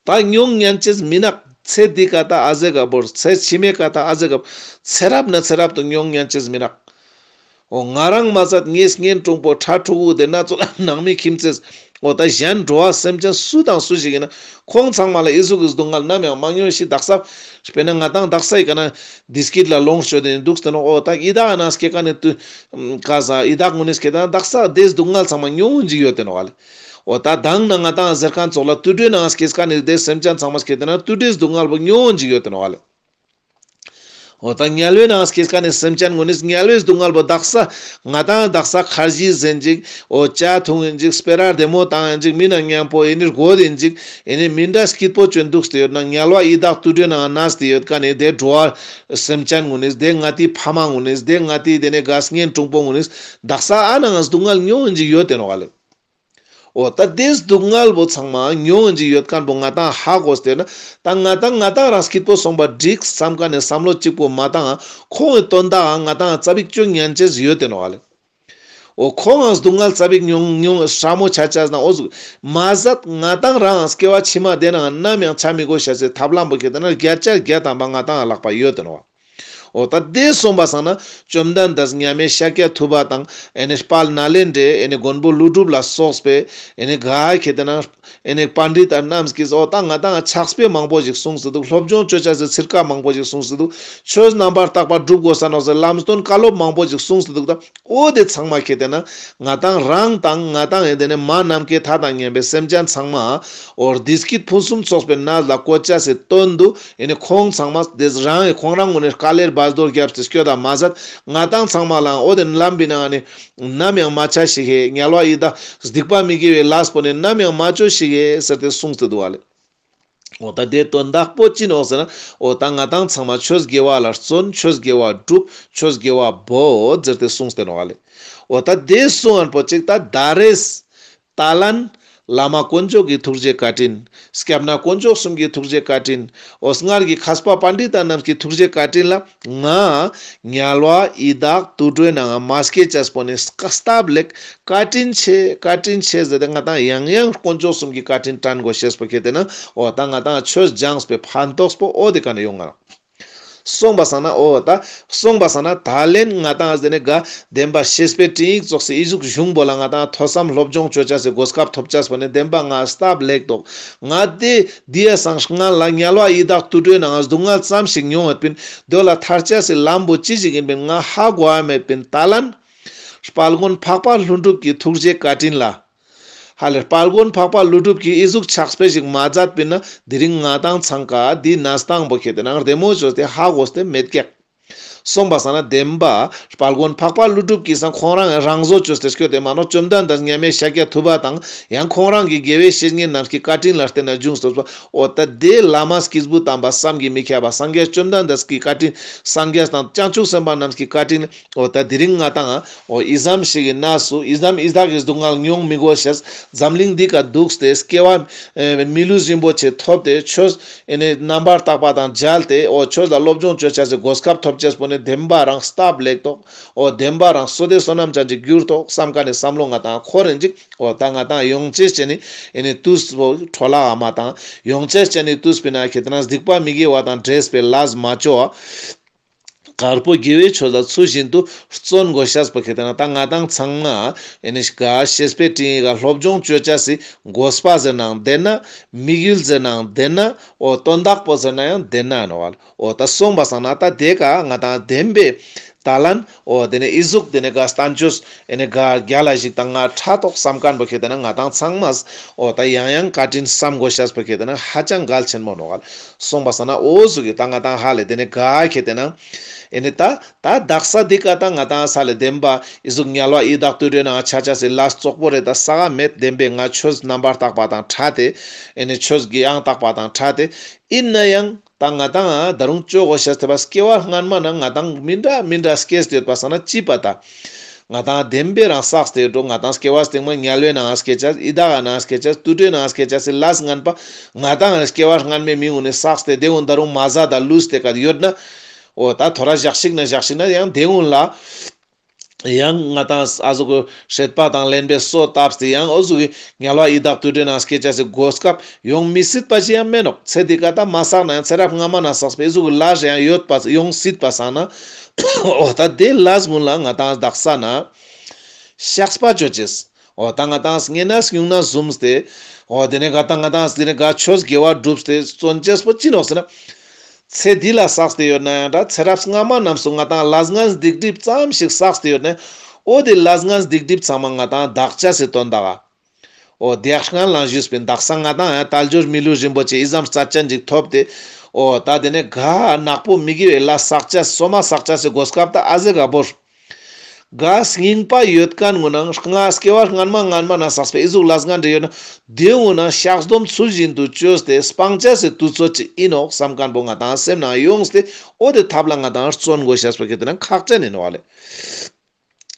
ད་མྱོང་ཉན་ཅེས་མི་ནག། ཚེ་འདི་ཀ་ད་ཨ་ཟེ་ག་བོར་ཚེ་ཕྱི་མའི་ཀ་ད་ཨ་ཟེ་ག་ཚེ་རབས་ན་ཚེ་རབས་དུ་མྱོང་ཉན་ཅེས་མི་ནག། འོ་ང་རང་མ་ཟད་ངའི་གཉེན་དྲུང་པོ་ཕྲུ་གུ་དེ་ན་ཚོ་ནང་མི་ཁྱིམ་མཚེས་འོ་ད་གཞན་འགྲོ་བ་སེམས་ཅན་སུ་དང་སུ་ཞིག་ཡིན་ན་ཁོང་ཚང་མ་ལ་ཨི་ཟུག་གི་སྡུག་བསྔལ་ནམ་ཡང་མ་མྱོང་ཞིག་དག་ས་དཔེར་ན་ང་དང་དག་ས་ཡི་ཀ་ན་བདེ་སྐྱིད་ལ་ལོངས་སྤྱོད་དེ་འདུག་སྟེ་ནོག། འོ་ད་ཡི་དྭགས་ན་སྐྱེ་ཀ་ནི་དུ་ཀ་ས་ཡི་དྭགས་ངུ་ནི་སྐྱེ་ད་དག་ས་དེ་སྡུག་བསྔལ་ཚང་མ་མྱོང་ཞིག་ཡོད་དེ་ནོག་ཨ་ལེ། འོ་ད་དང་ན་ང་དང་ཟེར་མཁན་ཙོགས་ལ་དུད་འགྲོའི་ནང་སྐྱེས་མཁན་ནི་དེ་སེམས་ཅན་ཚང་མ་སྐྱེ་དེ་ན་དུད་འགྲོའི་སྡུག་བསྔལ་པོ་མྱོང་ཞིག་ཡོད་དེ་ནོག་ཨ་ལེ། འོ་ད་དམྱལ་བའི་ནང་སྐྱེས་མཁན་ནི་སེམས་ཅན་ངོ་ནི་དམྱལ་བའི་སྡུག་བསྔལ་པོ་དག་ས་ང་དང་དག་ས་ཁར་ཇི་ཟེན་ཅིག་འོ་ཇ་འཐུང་ཡིན་ཅིག་སྤེ་ར་བདེ་མོ་བཏང་ཡིན་ཅིག་མི་ན་མཉམ་པོ་ཡིན་ནི་རྒོད་ཡིན་ཅིག་ཡིན་ནི་མི་འདྲ་སྐྱིད་པོ་ཅོན་འདུག་སྟེ་ཡོད་ན་དམྱལ་བ་ཡི་དྭགས་དུད་འགྲོའི་ནང་ན་སྟེ་ཡོད་མཁན་ནི་དེ་འགྲོ་བ་སེམས་ཅན་ངོ་ནི་དེ་ང་ཏི་ཕ་མ་ངོ་ནི་དེ་ང་ཏི་དེ་ནི་དགའ་གཉེན་དྲུང་པོ་ངོ་ནི་དག་ས་ཨ་ནང་སྡུག་བསྔལ་མྱོང་ཡིན་ཅིག་ཡོད་དེ་ནོག་ལེ། འོ་ད་དེ་སྡུག་བསྔལ་པོ་ཚང་མ་མྱོང་ཡིན་ཅིག་ཡོད་མཁན་པོ་ང་དང་ཧ་གོ་སྟེ་ན་ད་ང་དང་ང་དང་རང་སྐྱིད་པོ་སོང་པ་འགྲིག་བསམ་མཁན་ནི་བསམ་བློ་གཅིག་པོ་མ་བཏང་ཁོང་གི་དོན་དག་ང་དང་ཙ་པིག་ཅོ་ཉན་ཅེས་ཡོད་དེ་ནོག་ལེ། འོ་ཁོང་ང་སྡུག་བསྔལ་ཙ་པིག་མྱོང་མྱོང་ཧྲ་མོ་ཆ་ཆ་ན་འོ་ཟུག་མ་ཟད་ང་དང་རང་སྐྱེ་བ་ཕྱི་མ་དེ་ནང་ནམ་ཡང་ཆ་མི་དགོས་ཤ་ཟེར་ཐབས་ལམ་པོ་ཁེ་ཏེ་ན་བརྒྱ་ཆ་བརྒྱ་ཐམ་པ་ང་དང་ལག་པ་ཡོད་དེ་ནོག་འོ་ད་དེ་སོང་པ་སང་ན་བཅོམ་ལྡན་འདས་མཉམ་མེད་ཤཱཀྱ་ཐུབ་པ་དང་ཨེ་ནི་དཔལ་ནཱ་ལེནྡྲའི་ཨེ་ནི་མགོན་པོ་ཀླུ་སྒྲུབ་ལ་སོགས་པའི་ཨེ་ནི་ག་ཁེ་ཏེ་ན་ཨེ་ནི་པཎྜི་ཏ་རྣམས་ཀྱིས་འོ་ད་ང་དང་ཕྱག་དཔེ་མང་པོ་ཞིག་གསུངས་སུ་འདུག་སློབ་སྦྱོང་ཅོ་ཆ་སི་ཚིར་ཀ་མང་པོ་ཞིག་གསུངས་སུ་འདུག་ཆོས་རྣམ་པར་དག་པ་སྒྲུབ་དགོས་ས་ནོག་ཟེར་ལམ་སྟོན་བཀའ་སློབ་མང་པོ་ཞིག་གསུངས་སུ་འདུག་ད་འོ་དེ་ཚང་མ་ཁེ་ཏེ་ན་ང་དང་རང་དང་ང་དང་ཨེ་དེ་ནི་མ་ནམ་མཁའི་མཐའ་དང་མཉམ་པའི་སེམས་ཅན་ཚང་མ་འོ་བདེ་སྐྱིད་ཕུན་སུམ་ཚོགས་པའི་གནས་ལ་བཀོད་ཆ་སི་དོན་དུ་ཨེ་ནི་ཁོང་ཚང་མ་དེ་རང་ཨེ་ཁོང་རང་ངོ་ནས་དཀའ་ལས་བར་དོར་བརྒྱབ་སྟེ་སྐྱོད་ད་མ་ཟད་ང་དང་ཚང་མ་ལའང་འོ་དེ་ལམ་པའི་ནང་ནས་ནམ་ཡང་མ་ཆ་ཞིག་ཧེ། དམྱལ་བ་ཡི་དྭགས་སྡིག་པ་མི་དགེ་བའི་ལས་པོ་ནས་ནམ་ཡང་མ་ཅོ་ཞིག་ཧེ་ཟེར་ཏེ་གསུངས་ཏེ་འདུག་བ་ལེ། འོ་ད་དེ་དོན་དག་པོ་ཅི་ནོག་ཟེར་ན་འོ་ད་ང་དང་ཚང་མ་ཆོས་དགེ་བ་ལ་བརྩོན། ཆོས་དགེ་བ་སྒྲུབ། ཆོས་དགེ་བ་བོ་ཟེར་ཏེ་གསུངས་ཏེ་ནོག་བ་ལེ། འོ་ད་དེ་གསུང་ཨན་པོ་ཅིག་ད་ད་རེས་ད་ལན་བླ་མ་དཀོན་མཆོག་གི་ཐུགས་རྗེ་བཀའ་དྲིན། སྐྱབས་གནས་དཀོན་མཆོག་གསུམ་གྱི་ཐུགས་རྗེ་བཀའ་དྲིན། འོ་སྔར་གྱི་མཁས་པ་པཎྜི་ཏ་རྣམས་ཀྱི་ཐུགས་རྗེ་བཀའ་དྲིན་ལ་ང་དམྱལ་བ་ཡི་དྭགས་དུད་འགྲོའི་ནང་མ་སྐྱེ་ཆས་པོ་ནི་སྟབས་ལེགས། བཀའ་དྲིན་ཆེ་བཀའ་དྲིན་ཆེ་ཟེར་ཏེ་ང་དང་ཡང་ཡང་དཀོན་མཆོག་གསུམ་གྱི་བཀའ་དྲིན་དྲན་དགོས་ཤེས་པོ་ཁེ་ཏེ་ན་འོ་ད་ང་དང་ཆོས་སྦྱངས་པའི་ཕན་ཐོགས་པོ་འོ་དེ་ཀ་ནས་ཡོང་ང་། སོང་པ་སང་ན་འོ་ད་སོང་པ་སང་ན་ད་ལན་ང་དང་ཨ་ཟེ་ནས་ག་བདེན་པ་བཤེས་པའི་སྤྲིངས་ཡིག་ཙོགས་སི་ཨི་ཟུག་གཞུང་པོ་ལ་ང་དང་ཐོས་བསམ་སློབ་སྦྱོང་ཅོ་ཆ་སི་གོ་སྐབས་ཐོབ་ཆ་སི་པོ་ནི་བདེན་པ་ང་སྟབས་ལེགས་ཏོག་ང་དེ་དེ་ཡ་སང་སྔ་ལ་དམྱལ་བ་ཡི་དྭགས་དུད་འགྲོའི་ནང་སྡུག་བསྔལ་ཙམ་ཞིག་མྱོང་ཡོད་པིན། དེ་ལ་ཐར་ཆ་སི་ལམ་པོ་ཅི་ཞིག་ཡིན་པིན་ང་ཧ་གོ་ཡ་མེད་པིན། ད་ལན་དཔལ་མགོན་འཕགས་པ་ཀླུ་སྒྲུབ་ཀྱི་ཐུགས་རྗེ་བཀའ་དྲིན་ལ། ཧ་ལེ་དཔལ་མགོན་འཕགས་པ་ཀླུ་སྒྲུབ་ཀྱིས་ཨི་ཟུག་ཕྱག་དཔེ་ཞིག་མ་མཛད་པིན་ན་དེ་རིང་ང་དང་ཚང་ཀ་འདི་ན་སྟངས་པོ་ཁེ་ཏེ་ན་བདེ་མོ་ཅོས་ཏེ་ཧ་གོ་སྟེ་མེད་ཀྱག་སོང་པ་སང་ན་བདེན་པ་དཔལ་མགོན་འཕགས་པ་ཀླུ་སྒྲུབ་ཀྱིས་སང་ཁོང་རང་རང་བཟོ་ཅོས་ཏེ་སྐྱོད་དེ་མ་ནོག་བཅོམ་ལྡན་འདས་མཉམ་མེད་ཤཱཀྱ་ཐུབ་པ་དང་ཡང་ཁོང་རང་གི་དགེ་བའི་བཤེས་གཉེན་རྣམས་ཀྱི་བཀའ་དྲིན་ལ་བརྟེན་ན་བྱུང་སོ་སོ། འོ་ད་དེ་བླ་མ་སྐྱེས་བུ་དམ་པ་བསམ་གྱིས་མི་ཁྱབ་པ་སངས་རྒྱས་བཅོམ་ལྡན་འདས་ཀྱི་བཀའ་དྲིན། སངས་རྒྱས་དང་བྱང་ཆུབ་སེམས་དཔའ་རྣམས་ཀྱི་བཀའ་དྲིན། འོ་ད་དེ་རིང་ང་དང་འོ་ཨི་ཙམ་ཞིག་གི་གནས་སུ་ཨི་ཙམ་ཨི་དག་གི་སྡུག་བསྔལ་མྱོང་མི་དགོས་ཤེས། འཛམ་གླིང་འདི་ཀ་འདུག་སྟེ་སྐྱེ་བ་ཨེ་མི་ལུས་རིན་པོ་ཆེ་ཐོབ་སྟེ་ཆོས་ཨེ་ནི་རྣམ་པར་དག་པ་དང་མཇལ་ཏེ་འོ་ཆོས་ལ་སློབ་སྦྱོང་ཅོ་ཆ་སི་གོ་སྐབས་ཐོབ་ཆ་སི་པོ་ནི་བདེན་པ་རང་སྟབས་ལེགས་ཏོག་འོ་བདེན་པ་རང་བསོད་བདེ་བསོད་ནམས་ཅན་ཅིག་གྱུར་ཏོག་བསམ་མཁན་ནི་བསམ་བློ་ང་དང་འཁོར་རིན་ཅིག་འོ་ད་ང་དང་ཡོང་ཅེས་བྱས་ནི་ཨེ་ནི་དུས་པོ་འཕྲོ་བརླག་མ་བཏང་། ཡོང་ཅེས་བྱས་ནི་དུས་པོའི་ནང་ཁེ་ཏེ་ན་སྡིག་པ་མི་དགེ་བ་དང་འདྲེས་པའི་ལས་མ་ཅོ་བ། དཀར་པོ་དགེ་བའི་ཆོས་ལ་ཚུལ་བཞིན་དུ་བརྩོན་དགོས་ཤེས་པོ་ཁེ་ཏེ་ན་ད་ང་དང་ཚང་མ་ཨེ་ནི་ག་བཤེས་པའི་སྤྲིངས་ཡིག་ག་སློབ་སྦྱོང་ཅོ་ཆ་སི་དགོས་པ་ཟེར་ནའང་བདེན་ན། དམིགས་ཡུལ་ཟེར་ནའང་བདེན་ན། འོ་དོན་དག་པོ་ཟེར་ན་ཡང་བདེན་ན་ནོག་བ། འོ་ད་སོང་པ་སང་ན་ད་དེ་ཀ་ང་དང་བདེན་པའི་ད་ལན་འོ་དེ་ནས་ཨི་ཟུག་དེ་ནས་ག་བསྟན་བཅོས་ཨེ་ནི་ག་རྒྱ་ལ་ཞིག་དང་ང་ཕྲ་ཐོག་བསམ་མཁན་པོ་ཁེ་ཏེ་ན་ང་དང་ཚང་མ་འོ་ད་ཡང་ཡང་བཀའ་དྲིན་བསམ་དགོས་ཤེས་པོ་ཁེ་ཏེ་ན་ཧ་ཅང་གལ་ཆེན་མོ་ནོག་བ། སོང་པ་སང་ན་འོ་ཟུག་གི་ད་ང་དང་ཧ་ལེ་དེ་ནས་ག་ཁེ་ཏེ་ན་ཨེ་ནི་ད་ད་དག་ས་འདི་ཀ་ད་ང་དང་ས་ལེ་བདེན་པ་ཨི་ཟུག་དམྱལ་བ་ཡི་དྭགས་དུད་འགྲོའི་ནང་ཆ་ཆ་སི་ལས་བཙོག་པོ་རེ་ད་ས་ག་མེད། བདེན་པའི་ང་ཆོས་རྣམ་པར་དག་པ་དང་ཕྲ་སྟེ་ཨེ་ནི་ཆོས་དགེ་ཡང་དག་པ་དང་ཕྲ་སྟེ་ཨིན་ན་ཡང་ད་ང་དང་ད་རུང་ཅོ་དགོས་ཤེས་ཐེབས་པ་སྐྱེ་བ་སྔན་མ་ན་ང་དང་མི་འདྲ་མི་འདྲ་སྐྱེས་ཏེ་ཡོད་པ་སང་ན་ཅི་པ་ད། ང་དང་བདེན་པའི་རང་བསགས་ཏེ་ཡོད་འགྲོ། ང་དང་སྐྱེ་བ་སྟིང་མ་དམྱལ་བའི་ནང་སྐྱེ་ཆ། ཡི་དྭགས་ནང་སྐྱེ་ཆ། དུད་འགྲོའི་ནང་སྐྱེ་ཆ་སི་ལས་ངན་པ་ང་དང་སྐྱེ་བ་སྔན་མའི་མི་གུན་ནི་བསགས་ཏེ་དེ་གུན་ད་རུང་མ་ཟད་ད་ལུས་ཏེ་ཀ་ཡོད་ན། འོ་ད་ཐོ་ར་ཞག་ཞིག་ན་ཞག་ཞིག་ན་ཡང་དེ་གུན་ལ་ཡང་ང་དང་ཨ་ཟུག་གི་སྲེད་པ་དང་ལེན་པའི་སོ་བཏབ་སྟེ་ཡང་འོ་ཟུག་གི་དམྱལ་བ་ཡི་དྭགས་དུད་འགྲོའི་ནང་སྐྱེ་ཆ་སི་གོ་སྐབས་ཡོང་མི་སྲིད་པ་ཅི་ཡང་མེད་ནོག་ཚེ་འདི་ཀ་ད་མ་བསགས་ན་ཡང་ཚེ་རབས་སྔ་མ་ན་བསགས་པའི་ཨི་ཟུག་གི་ལས་ཡང་ཡོད་པ་ཡོང་སྲིད་པ་སང་ན། འོ་ད་དེ་ལས་གུན་ལ་ང་དང་དག་ས་ན་བཤགས་པ་ཅོ་ཅེས། འོ་ད་ང་དང་ངན་ན་སྨྱུང་ན་བཟུམ་སྟེ། འོ་དེ་ནས་ག་ད་ང་དང་དེ་ནས་ག་ཆོས་དགེ་བ་བསྒྲུབས་ཏེ་བརྩོན་ཅེས་པོ་ཅི་ནོག་ཟེར་ན། ཚེ་འདི་ལ་བསགས་ཏེ་ཡོད་ན་ཡང་འདྲ། ཚེ་རབས་སྔ་མ་རྣམས་སུ་ང་དང་ལས་ངན་སྡིག་སྒྲིབ་ཙམ་ཞིག་བསགས་ཏེ་ཡོད་ན། འོ་དེ་ལས་ངན་སྡིག་སྒྲིབ་ཚང་མ་ང་དང་དག་ཅེས་སི་དོན་དག་ག་འོ་དེ་ཡག་སྔན་ལ་ཞུས་པིན། དག་ས་ང་ཏང་ཡང་དལ་འབྱོར་མི་ལུས་རིན་པོ་ཆེ་ཨི་ཙམ་རྩ་ཅན་ཅིག་ཐོབ་སྟེ། འོ་ད་དེ་ནས་ག་ནག་པོ་མི་དགེ་བའི་ལས་བསགས་ཅེས་སོ་མ་བསགས་ཅེས་སི་གོ་སྐབས་ད་ཨ་ཟེ་ག་བོར། ག་སྙིང་པ་ཡོད་མཁན་ངུ་ན་ང་སྐྱེ་བ་སྔན་མ་སྔན་མ་ན་བསགས་པའི་ཨི་ཟུག་ལས་ངན་འདྲེ་ཡོད་ན་དེ་ངུ་ན་བཤགས་སྡོམ་ཚུལ་བཞིན་དུ་བཅོས་ཏེ་སྤང་ཅེས་སི་དུས་ཚོད་ཅིག་ཨིན་ནོག་བསམ་མཁན་པོ་ང་ཏང་སེམས་ནང་ཡོངས་ཏེ་འོ་དེ་ཐབས་ལ་ང་ཏང་བརྩོན་དགོས་ཤེས་པ་ཁེ་ཏེ་ན་ཁག་ཅན་ཨིན་ནོག་ལེ།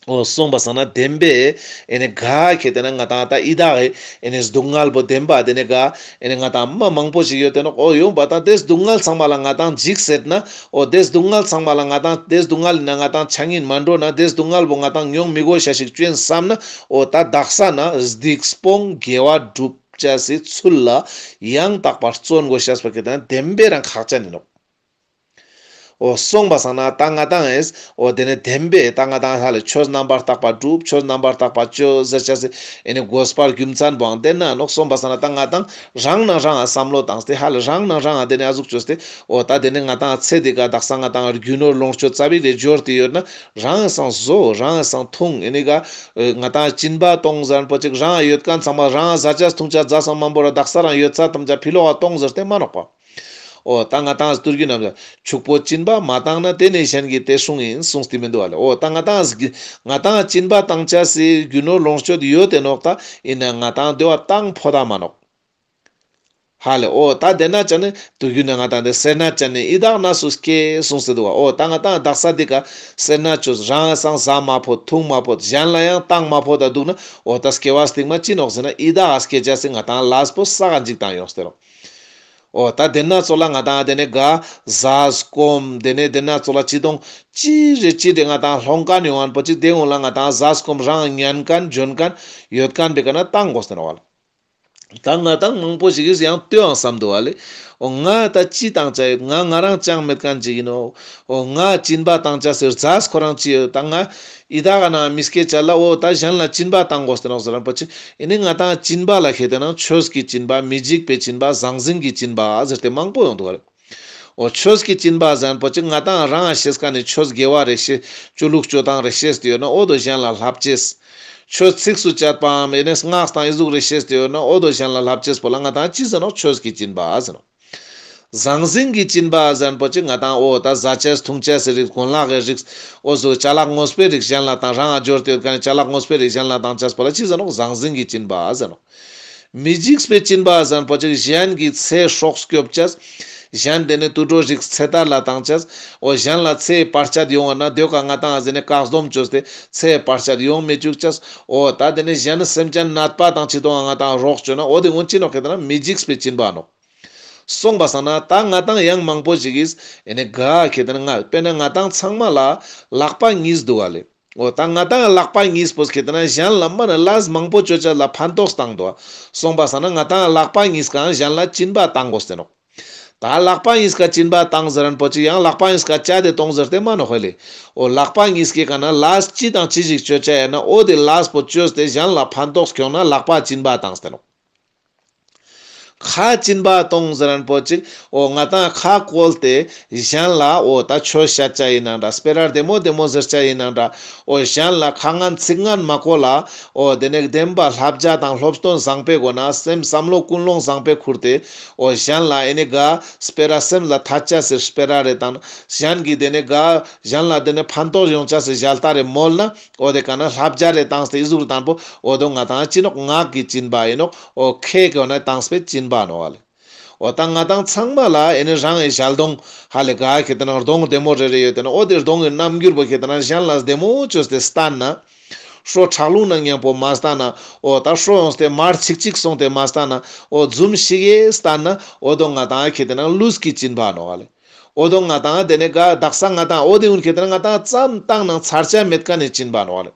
འོ་སོང་པ་སང་ན་བདེན་པས་ཨེ་ནི་ག་ཁེ་ཏེ་ན་ང་ཏང་ད་ཡི་དྭགས་ཨེ་ནི་སྡུག་བསྔལ་པོ་བདེན་པ་དེ་ནི་ག་ཨེ་ནི་ང་ཏང་མ་མང་པོ་ཞིག་ཡོད་དེ་ནོག་འོ་ཡོང་པ་ད་དེ་སྡུག་བསྔལ་ཚང་མ་ལ་ང་ཏང་འཇིགས་སྲིད་ན། འོ་དེ་སྡུག་བསྔལ་ཚང་མ་ལ་ང་ཏང་དེ་སྡུག་བསྔལ་ཡིན་ན་ང་ཏང་ཆ་ཉིན་མ་འགྲོ་ན་དེ་སྡུག་བསྔལ་པོ་ང་ཏང་མྱོང་མི་དགོས་ཤ་ཞིག་བཅོན་བསམ་ན། འོ་ད་དག་ས་ན་སྡིག་སྤོང་དགེ་བ་སྒྲུབ་ཅེས་སི་ཚུལ་ལ་ཡང་དག་པར་བརྩོན་དགོས་ཤེས་པ་ཁེ་ཏེ་ན་བདེན་པས་རང་ཁག་ཅན་ཨིན་ནོག་འོ་སོང་པ་སང་ན་ད་ང་ཏང་ཨེས་འོ་དེ་ནི་བདེན་པས་ད་ང་ཏང་ཧ་ལས་ཆོས་རྣམ་པར་དག་པ་སྒྲུབ། ཆོས་རྣམ་པར་དག་པ་སྤྱོད་ཟེར་ཅེས་སི་ཨེ་ནི་དགོས་པ་རྒྱུ་མཚན་པོའང་དེ་ན་ནོག་སོང་པ་སང་ན་ད་ང་ཏང་རང་ནང་རང་ང་བསམ་བློ་བཏང་སྟེ་ཧ་ལས་རང་ནང་རང་ང་དེ་ནི་ཨ་ཟུག་བཅོས་ཏེ་འོ་ད་དེ་ནི་ང་ཏང་ཚེ་འདི་ཀ་དག་ས་ང་ཏང་རྒྱུ་ནོར་ལོངས་སྤྱོད་ཙ་པིག་རེ་འབྱོར་ཏེ་ཡོད་ན་རང་ངི་སང་བཟོ་རང་ངི་སང་འཐུང་ཨེ་ནི་ག་ང་ཏང་སྦྱིན་པ་གཏོང་ཟེར་མཁན་པོ་ཅིག་རང་ཡོད་མཁན་ཚང་མ་རང་ཟ་ཅེས་འཐུང་ཅེས་རྫས་སང་མང་པོ་ར་དག་ས་རང་ཡོད་ཚད་ཐམས་ཅད་ཕི་ལོག་ག་གཏོང་ཟེར་ཏེ་མ་ནོག་པ། འོ་ད་ང་ཏང་སྟུར་གུ་ནམ་ཕྱུག་པོ་སྦྱིན་པ་མ་བཏང་ན་དེ་ནི་གཞན་གྱི་དེ་སྲུང་ཡིན་གསུངས་ཏེ་མི་འདུག་བ་ལེ། འོ་ད་ང་ཏང་ང་ཏང་སྦྱིན་པ་བཏང་ཅེས་སི་རྒྱུ་ནོར་ལོངས་སྤྱོད་ཡོད་དེ་ནོག་ད་ཡིན་ན་ང་ཏང་དེ་བ་བཏང་ཕོད་ད་མ་ནོག་ཧ་ལེ། འོ་ད་དེ་ན་ཅན་ནི་སྟུར་གུ་ན་ང་ཏང་དེ་སེར་སྣ་ཅན་ནི་ཡི་དྭགས་ནང་སུ་སྐྱེ་གསུངས་ཏེ་འདུག་བ། འོ་ད་ང་ཏང་དག་ས་འདི་ཀ་སེར་སྣ་བཅོས་རང་ངི་སང་ཟ་མ་ཕོད་འཐུང་མ་ཕོད་གཞན་ལ་ཡང་བཏང་མ་ཕོད་ད་འདུག་ན་འོ་ད་སྐྱེ་བ་སྟིང་མ་ཅི་ནོག་ཟེར་ན་ཡི་དྭགས་སྐྱེ་ཅེས་སི་ང་ཏང་ལས་པོ་བསགས་འཇིག་དང་ཡོངས་ཏེ་རོ། འོ་ད་དེ་ན་ཚོ་ལ་ང་ཏང་དེ་ནས་ག་ཟས་སྐོམ་དེ་ནས་དེ་ན་ཚོ་ལ་ཅི་དོང་ཅི་རེ་ཅི་རེ་ང་ཏང་སློང་མཁན་ཡོང་མཁན་པོ་ཅིག་དེ་འོང་ལ་ང་ཏང་ཟས་སྐོམ་རང་ཉན་མཁན་འཇོན་མཁན་ཡོད་མཁན་པའི་ཀ་ན་བཏང་དགོས་ཟེར་ནོག་བ་ལེ། ད་ང་ཏང་མང་པོ་ཞིག་གིས་ཡང་ལྟོས་ཡང་བསམ་འདུག་བ་ལེ། འོ་ང་ད་ཅི་བཏང་ཅེས་ཡོད། ང་ང་རང་ཅང་མེད་མཁན་ཅིག་ཡིན་ནོག་འོ་ང་སྦྱིན་པ་བཏང་ཅེས་སི་རྫས་ཁོ་རང་ཅི་ཡོད། ད་ང་ཡི་དྭགས་ནང་མི་སྐྱེ་ཅེས་ལ་འོ་ད་གཞན་ལ་སྦྱིན་པ་བཏང་དགོས་ཟེར་ནོག་ཟེར་མཁན་པོ་ཅིག་ཨེ་ནི་ང་ཏང་སྦྱིན་པ་ལ་ཁེ་ཏེ་ན་ཆོས་ཀྱི་སྦྱིན་པ་མི་འཇིགས་པའི་སྦྱིན་པ་ཟང་ཟིང་གི་སྦྱིན་པ་ཟེར་ཏེ་མང་པོ་ཡོང་འདུག་བ་ལེ། འོ་ཆོས་ཀྱི་སྦྱིན་པ་ཟེར་མཁན་པོ་ཅིག་ང་ཏང་རང་ང་ཤེས་མཁན་ནི་ཆོས་དགེ་བ་རེ་ཤེས་ཆོས་ལུགས་སྤྱོད་སྟངས་རེ་ཤེས་ཏེ་ཡོད་ན་འོ་དོ་གཞན་ལ་བསླབ་ཅེས། ཆོས་ཚིགས་སུ་བཅད་པའམ་ཡེ་ནས་སྔགས་དང་ཨི་ཟུག་རེ་ཤེས་ཏེ་ཡོད་ན་འོ་དོ་གཞན་ལ་བསླབ་ཅེས་པོ་ལ་ང་ཏང་ཅི་ཟེར་ནོག་ཆོས་ཀྱི་སྦྱིན་པ་ཟེར་ནོག་ཟང་ཟིང་གི་སྦྱིན་པ་ཟེར་མཁན་པོ་ཅིག་ང་ཏང་འོ་ད་ཟ་ཅེས་འཐུང་ཅེས་སི་རིགས་གོན་ལག་གི་རིགས་འོ་ཟུག་ཅ་ལག་དངོས་པོའི་རིགས་གཞན་ལ་བཏང་རང་ང་འབྱོར་ཏེ་ཡོད་མཁན་ནི་ཅ་ལག་དངོས་པོའི་རིགས་གཞན་ལ་བཏང་ཅེས་པོ་ལ་ཅི་ཟེར་ནོག་ཟང་ཟིང་གི་སྦྱིན་པ་ཟེར་ནོག་མི་འཇིགས་པའི་སྦྱིན་པ་ཟེར་མཁན་པོ་ཅིག་གཞན་གྱི་ཚེ་སྲོག་སྐྱོབ་ཅེས། གཞན་དེ་ནས་དུད་འགྲོ་རིགས་ཚེ་ཐར་ལ་བཏང་ཅེས། འོ་གཞན་ལ་ཚེའི་བར་ཆད་ཡོང་བ་ན་དེ་ཀ་ང་ཏང་ཟེར་ནས་བཀག་སྡོམ་བཅོས་ཏེ་ཚེའི་བར་ཆད་ཡོང་མི་བཅུག་ཅེས། འོ་ད་དེ་ནས་གཞན་སེམས་ཅན་ནད་པ་དང་ཅི་དོང་ང་ཏང་རོགས་བཅོས་ན་འོ་དེ་ཀུན་ཅི་ནོག་ཁེ་ཏེ་ན་མི་འཇིགས་པའི་སྦྱིན་པ་ནོག་སོང་པ་སང་ན་ད་ང་ཏང་ཡང་མང་པོ་ཞིག་གིས་ཨེ་ནི་ག་ཁེ་ཏེ་ན་ང་དཔེར་ན་ང་ཏང་ཚང་མ་ལ་ལག་པ་གཉིས་འདུག་བ་ལེ། འོ་ད་ང་ཏང་ལག་པ་གཉིས་པོ་ཁེ་ཏེ་ན་གཞན་ལ་མ་ན་ལས་མང་པོ་བཅོ་ཅེས་ལ་ཕན་ཐོགས་བཏང་འདུག་བ། སོང་པ་སང་ན་ང་ཏང་ལག་པ་གཉིས་ཀ་གཞན་ལ་སྦྱིན་པ་བཏང་དགོས་ཟེར་ནོག་ད་ལག་པ་གཉིས་ཀ་སྦྱིན་པ་བཏང་ཟེར་མཁན་པོ་ཅིག་ཡང་ལག་པ་གཉིས་ཀ་བཅད་དེ་གཏོང་ཟེར་ཏེ་མ་ནོག་ཧོ་ལེ། འོ་ལག་པ་གཉིས་ཀའི་ཀ་ན་ལས་ཅི་དང་ཅི་ཞིག་བཅོ་ཅེས་ཡོད་ན་འོ་དེ་ལས་པོ་བཅོས་ཏེ་གཞན་ལ་ཕན་ཐོགས་ཁྱོང་ན་ལག་པ་སྦྱིན་པ་བཏང་ཟེར་ནོག་ཁ་སྦྱིན་པ་གཏོང་ཟེར་མཁན་པོ་ཅིག་འོ་ང་ཏང་ཁ་བཀོལ་ཏེ་གཞན་ལ་འོ་ད་ཆོས་བཤད་ཅེས་ཡིན་ན་འདྲ་སྤེ་ར་བདེ་མོ་བདེ་མོ་ཟེར་ཅེས་ཡིན་ན་འདྲ་འོ་གཞན་ལ་ཁ་ངན་ཚིག་ངན་མ་བཀོལ་ལ་འོ་དེ་ནས་བདེན་པ་བསླབ་བྱ་དང་སློབ་སྟོན་བཟང་པོའི་སྒོ་ན་སེམས་བསམ་བློ་ཀུན་སློང་བཟང་པོའི་ཁུར་ཏེ་འོ་གཞན་ལ་ཨེ་ནི་ག་སྤེ་ར་སེམས་ལ་ཐད་ཅེས་སི་སྤེ་ར་རེ་དང་གཞན་གྱི་དེ་ནས་ག་གཞན་ལ་དེ་ནས་ཕན་ཐོགས་ཡོང་ཅེས་སི་ཞལ་ཏ་རེ་མོལ་ན། འོ་དེ་ཀ་ན་བསླབ་བྱ་རེ་བཏང་སྟེ་ཨི་ཟུག་རེ་བཏང་པོ་འོ་དོ་ང་ཏང་ཅི་ནོག་ངག་གི་སྦྱིན་པ་ཡིན་ནོག་འོ་ཁའི་ཀ་ན་བཏང་སྤེ་སྦྱིན་པ་ནོག་བ་ལེ། འོ་ད་ང་ཏང་ཚང་མ་ལ་ཨེ་ནི་རང་ངི་ཞལ་གདོང་ཧ་ལེ་ག་ཁེ་ཏེ་ན་གདོང་བདེ་མོ་རེ་རེ་ཡོད་དེ་ན་འོ་དེ་གདོང་གི་རྣམ་འགྱུར་པོ་ཁེ་ཏེ་ན་གཞན་ལ་བདེ་མོ་བཅོས་ཏེ་སྟན་ན། ཧྲོ་ཁྲག་རླུང་ནང་མཉམ་པོ་མ་སྟན་ན། འོ་ད་ཧྲོ་ཡོངས་ཏེ་མར་ཆིག་ཆིག་སོང་སྟེ་མ་སྟན་ན། འོ་འཛུམ་ཞིག་གེ་སྟན་ན། འོ་དོ་ང་ཏང་ཁེ་ཏེ་ན་ལུས་ཀྱི་སྦྱིན་པ་ནོག་བ་ལེ། འོ་དོ་ང་ཏང་དེ་ནས་ག་དག་ས་ང་ཏང་འོ་དེ་ཀུན་ཁེ་ཏེ་ན་ང་ཏང་ཙམ་བཏང་ན་ཚར་ཅེས་མེད་མཁན་ནི་སྦྱིན་པ་ནོག་བ་ལེ།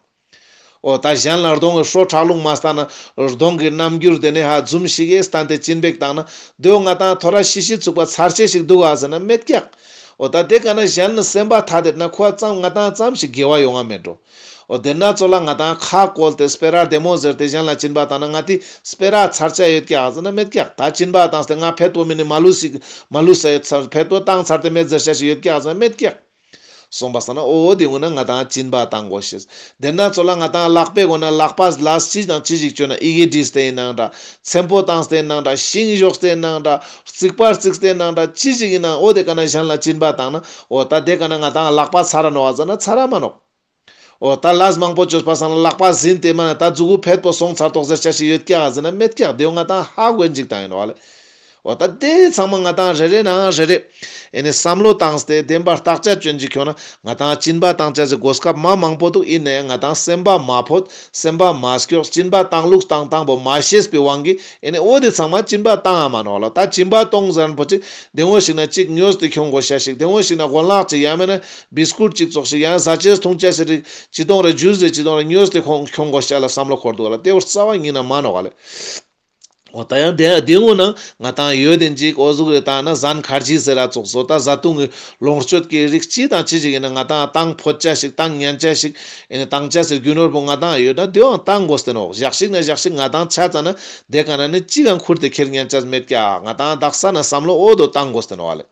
འོ་ད་གཞན་ལ་གདོང་གི་ཧྲོ་ཁྲག་རླུང་མ་སྟན་ན་གདོང་གི་རྣམ་འགྱུར་དེ་ནས་ཧ་འཛུམ་ཞིག་གེ་སྟན་ཏེ་སྦྱིན་པ་བཏང་ན་དེ་བོ་ང་ཏང་ཐོ་རེ་ཤི་ཤི་ཚུགས་པ་ཚར་ཅེས་ཞིག་འདུག་ག་ཟེར་ན་མེད་ཀྱག་འོ་ད་དེ་ཀ་ན་གཞན་ནི་སེམས་པ་ཐད་དེ་ན་ཁོ་ཙམ་ང་ཏང་ཙམ་ཞིག་དགེ་བ་ཡོང་ང་མེད་འགྲོ། འོ་དེ་ན་ཚོ་ལ་ང་ཏང་ཁ་བཀོལ་ཏེ་སྤེ་ར་བདེ་མོ་ཟེར་ཏེ་གཞན་ལ་སྦྱིན་པ་བཏང་ན་ང་ཏི་སྤེ་ར་ཚར་ཅེས་ཡོད་ཀྱག་ཟེར་ན་མེད་ཀྱག་ད་སྦྱིན་པ་བཏང་སྟེ་ང་ཕེད་པོ་མེད་ནི་མ་ལུས་ཤིག་མ་ལུས་ས་ཡོད་ཚར་ཕེད་པོ་བཏང་ཚར་ཏེ་མེད་ཟེར་ཅེས་ཞིག་ཡོད་ཀྱག་ཟེར་ན་མེད་ཀྱག་སོང་པ་སང་ན་འོ་དེ་གུན་ན་ང་ཏང་སྦྱིན་པ་བཏང་དགོས་ཤེས། དེ་ན་ཚོ་ལ་ང་ཏང་ལག་པའི་སྒོ་ནས་ལག་པ་ལས་ཅི་དང་ཅི་ཞིག་བཅོས་ན་ཡི་གེ་བྲིས་ཏེ་ཡིན་ནང་འདྲ། ཚེམ་པོ་བཏང་སྟེ་ཡིན་ནང་འདྲ། ཤིང་བཞོགས་ཏེ་ཡིན་ནང་འདྲ། རྩིག་པ་རྩིགས་ཏེ་ཡིན་ནང་འདྲ། ཅི་ཞིག་ཡིན་ནང་འོ་དེ་ཀ་ན་གཞན་ལ་སྦྱིན་པ་བཏང་ན་འོ་ད་དེ་ཀ་ན་ང་ཏང་ལག་པ་ཚར་ར་ནོག་ཟེར་ན་ཚར་ར་མ་ནོག་འོ་ད་ལས་མང་པོ་བཅོས་པ་སང་ན་ལག་པ་ཟིན་ཏེ་མ་ན་ད་མཛུ་གུ་ཕེད་པོ་སོང་ཚར་ཏོག་ཟེར་ཆ་ཞིག་ཡོད་ཀྱག་ཟེར་ན་མེད་ཀྱག་དེ་བོ་ང་ཏང་ཧ་གོ་ཡིན་ཅིག་བཏང་ཡིན་ནོག་ལེ། འོ་ད་དེ་ཚང་མ་ང་ཏང་རེ་རེ་ནང་རེ་རེ་ཨེ་ནི་བསམ་བློ་བཏང་སྟེ་བདེན་པར་བརྟག་དཔྱད་བཅོན་ཅིག་ཁྱོང་ན་ང་ཏང་སྦྱིན་པ་བཏང་ཅེས་སི་གོ་སྐབས་མ་མང་པོ་འདུག་ཡིན་ནའང་ང་ཏང་སེམས་པ་མ་ཕོད། སེམས་པ་མ་སྐྱོ། སྦྱིན་པ་བཏང་ལུགས་བཏང་སྟངས་པོ་མ་ཤེས་པའི་དབང་གིས་ཨེ་ནི་འོ་དེ་ཚང་མ་སྦྱིན་པ་བཏང་ང་མ་ནོག་ལེ། ད་སྦྱིན་པ་གཏོང་ཟེར་མཁན་པོ་ཅིག་དེ་ངོ་ཞིག་ན་ཅིག་ཉོས་ཏེ་ཁྱོང་དགོས་ཤ་ཞིག་དེ་ངོ་ཞིག་ན་གོན་ལག་ཅིག་ཡང་མེད་ན་བིས་ཀུཊ་ཅིག་ཙོགས་ཤིག་ཡང་ཟ་ཅེས་འཐུང་ཅེས་སི་རིགས་ཅི་གཏོང་རེ་ཇུས་རེ་ཅི་གཏོང་རེ་ཉོས་ཏེ་ཁྱོང་ཁྱོང་དགོས་ཤ་ལ་བསམ་བློ་འཁོར་འདུག་ལེ། དེ་བོ་རྩ་བ་ཉིད་ན་མ་ནོག་ལེ། འོ་ད་ཡང་དེ་དེ་ངོ་ན་ང་ཏང་ཡོད་དེ་ཅིག་འོ་ཟུག་རེ་བཏང་ན་ཟན་ཁར་ཇི་ཟེར་ར་ཙོགས་སོ། ད་བཟའ་བཏུང་གི་ལོངས་སྤྱོད་ཀྱི་རིགས་ཅི་དང་ཅི་ཞིག་ཡིན་ན་ང་ཏང་བཏང་ཕོད་ཅེས་ཤིག་བཏང་ཉན་ཅེས་ཤིག་ཨེ་ནི་བཏང་ཅེས་སི་རྒྱུ་ནོར་པོ་ང་ཏང་ཡོད་ན་དེ་བོའང་བཏང་དགོས་ཏེ་ནོག་ཞག་ཞིག་ན་ཞག་ཞིག་ང་ཏང་ཆ་ཙ་ན་དེ་ཀ་ན་ནི་ཅི་གང་ཁུར་ཏེ་ཁྱེར་ཉན་ཅེས་མེད་ཀྱག་ང་ཏང་དག་ས་ན་བསམ་བློ་འོ་དོ་བཏང་དགོས་ཏེ་ནོག་ལེ།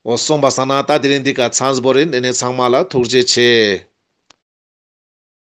འོ་སོང་པ་སང་ན་ད་དེ་རིང་འདི་ཀ་ཚང་བོ་རིན། ཨེ་ནི་ཚང་མ་ལ་ཐུགས་རྗེ་ཆེ།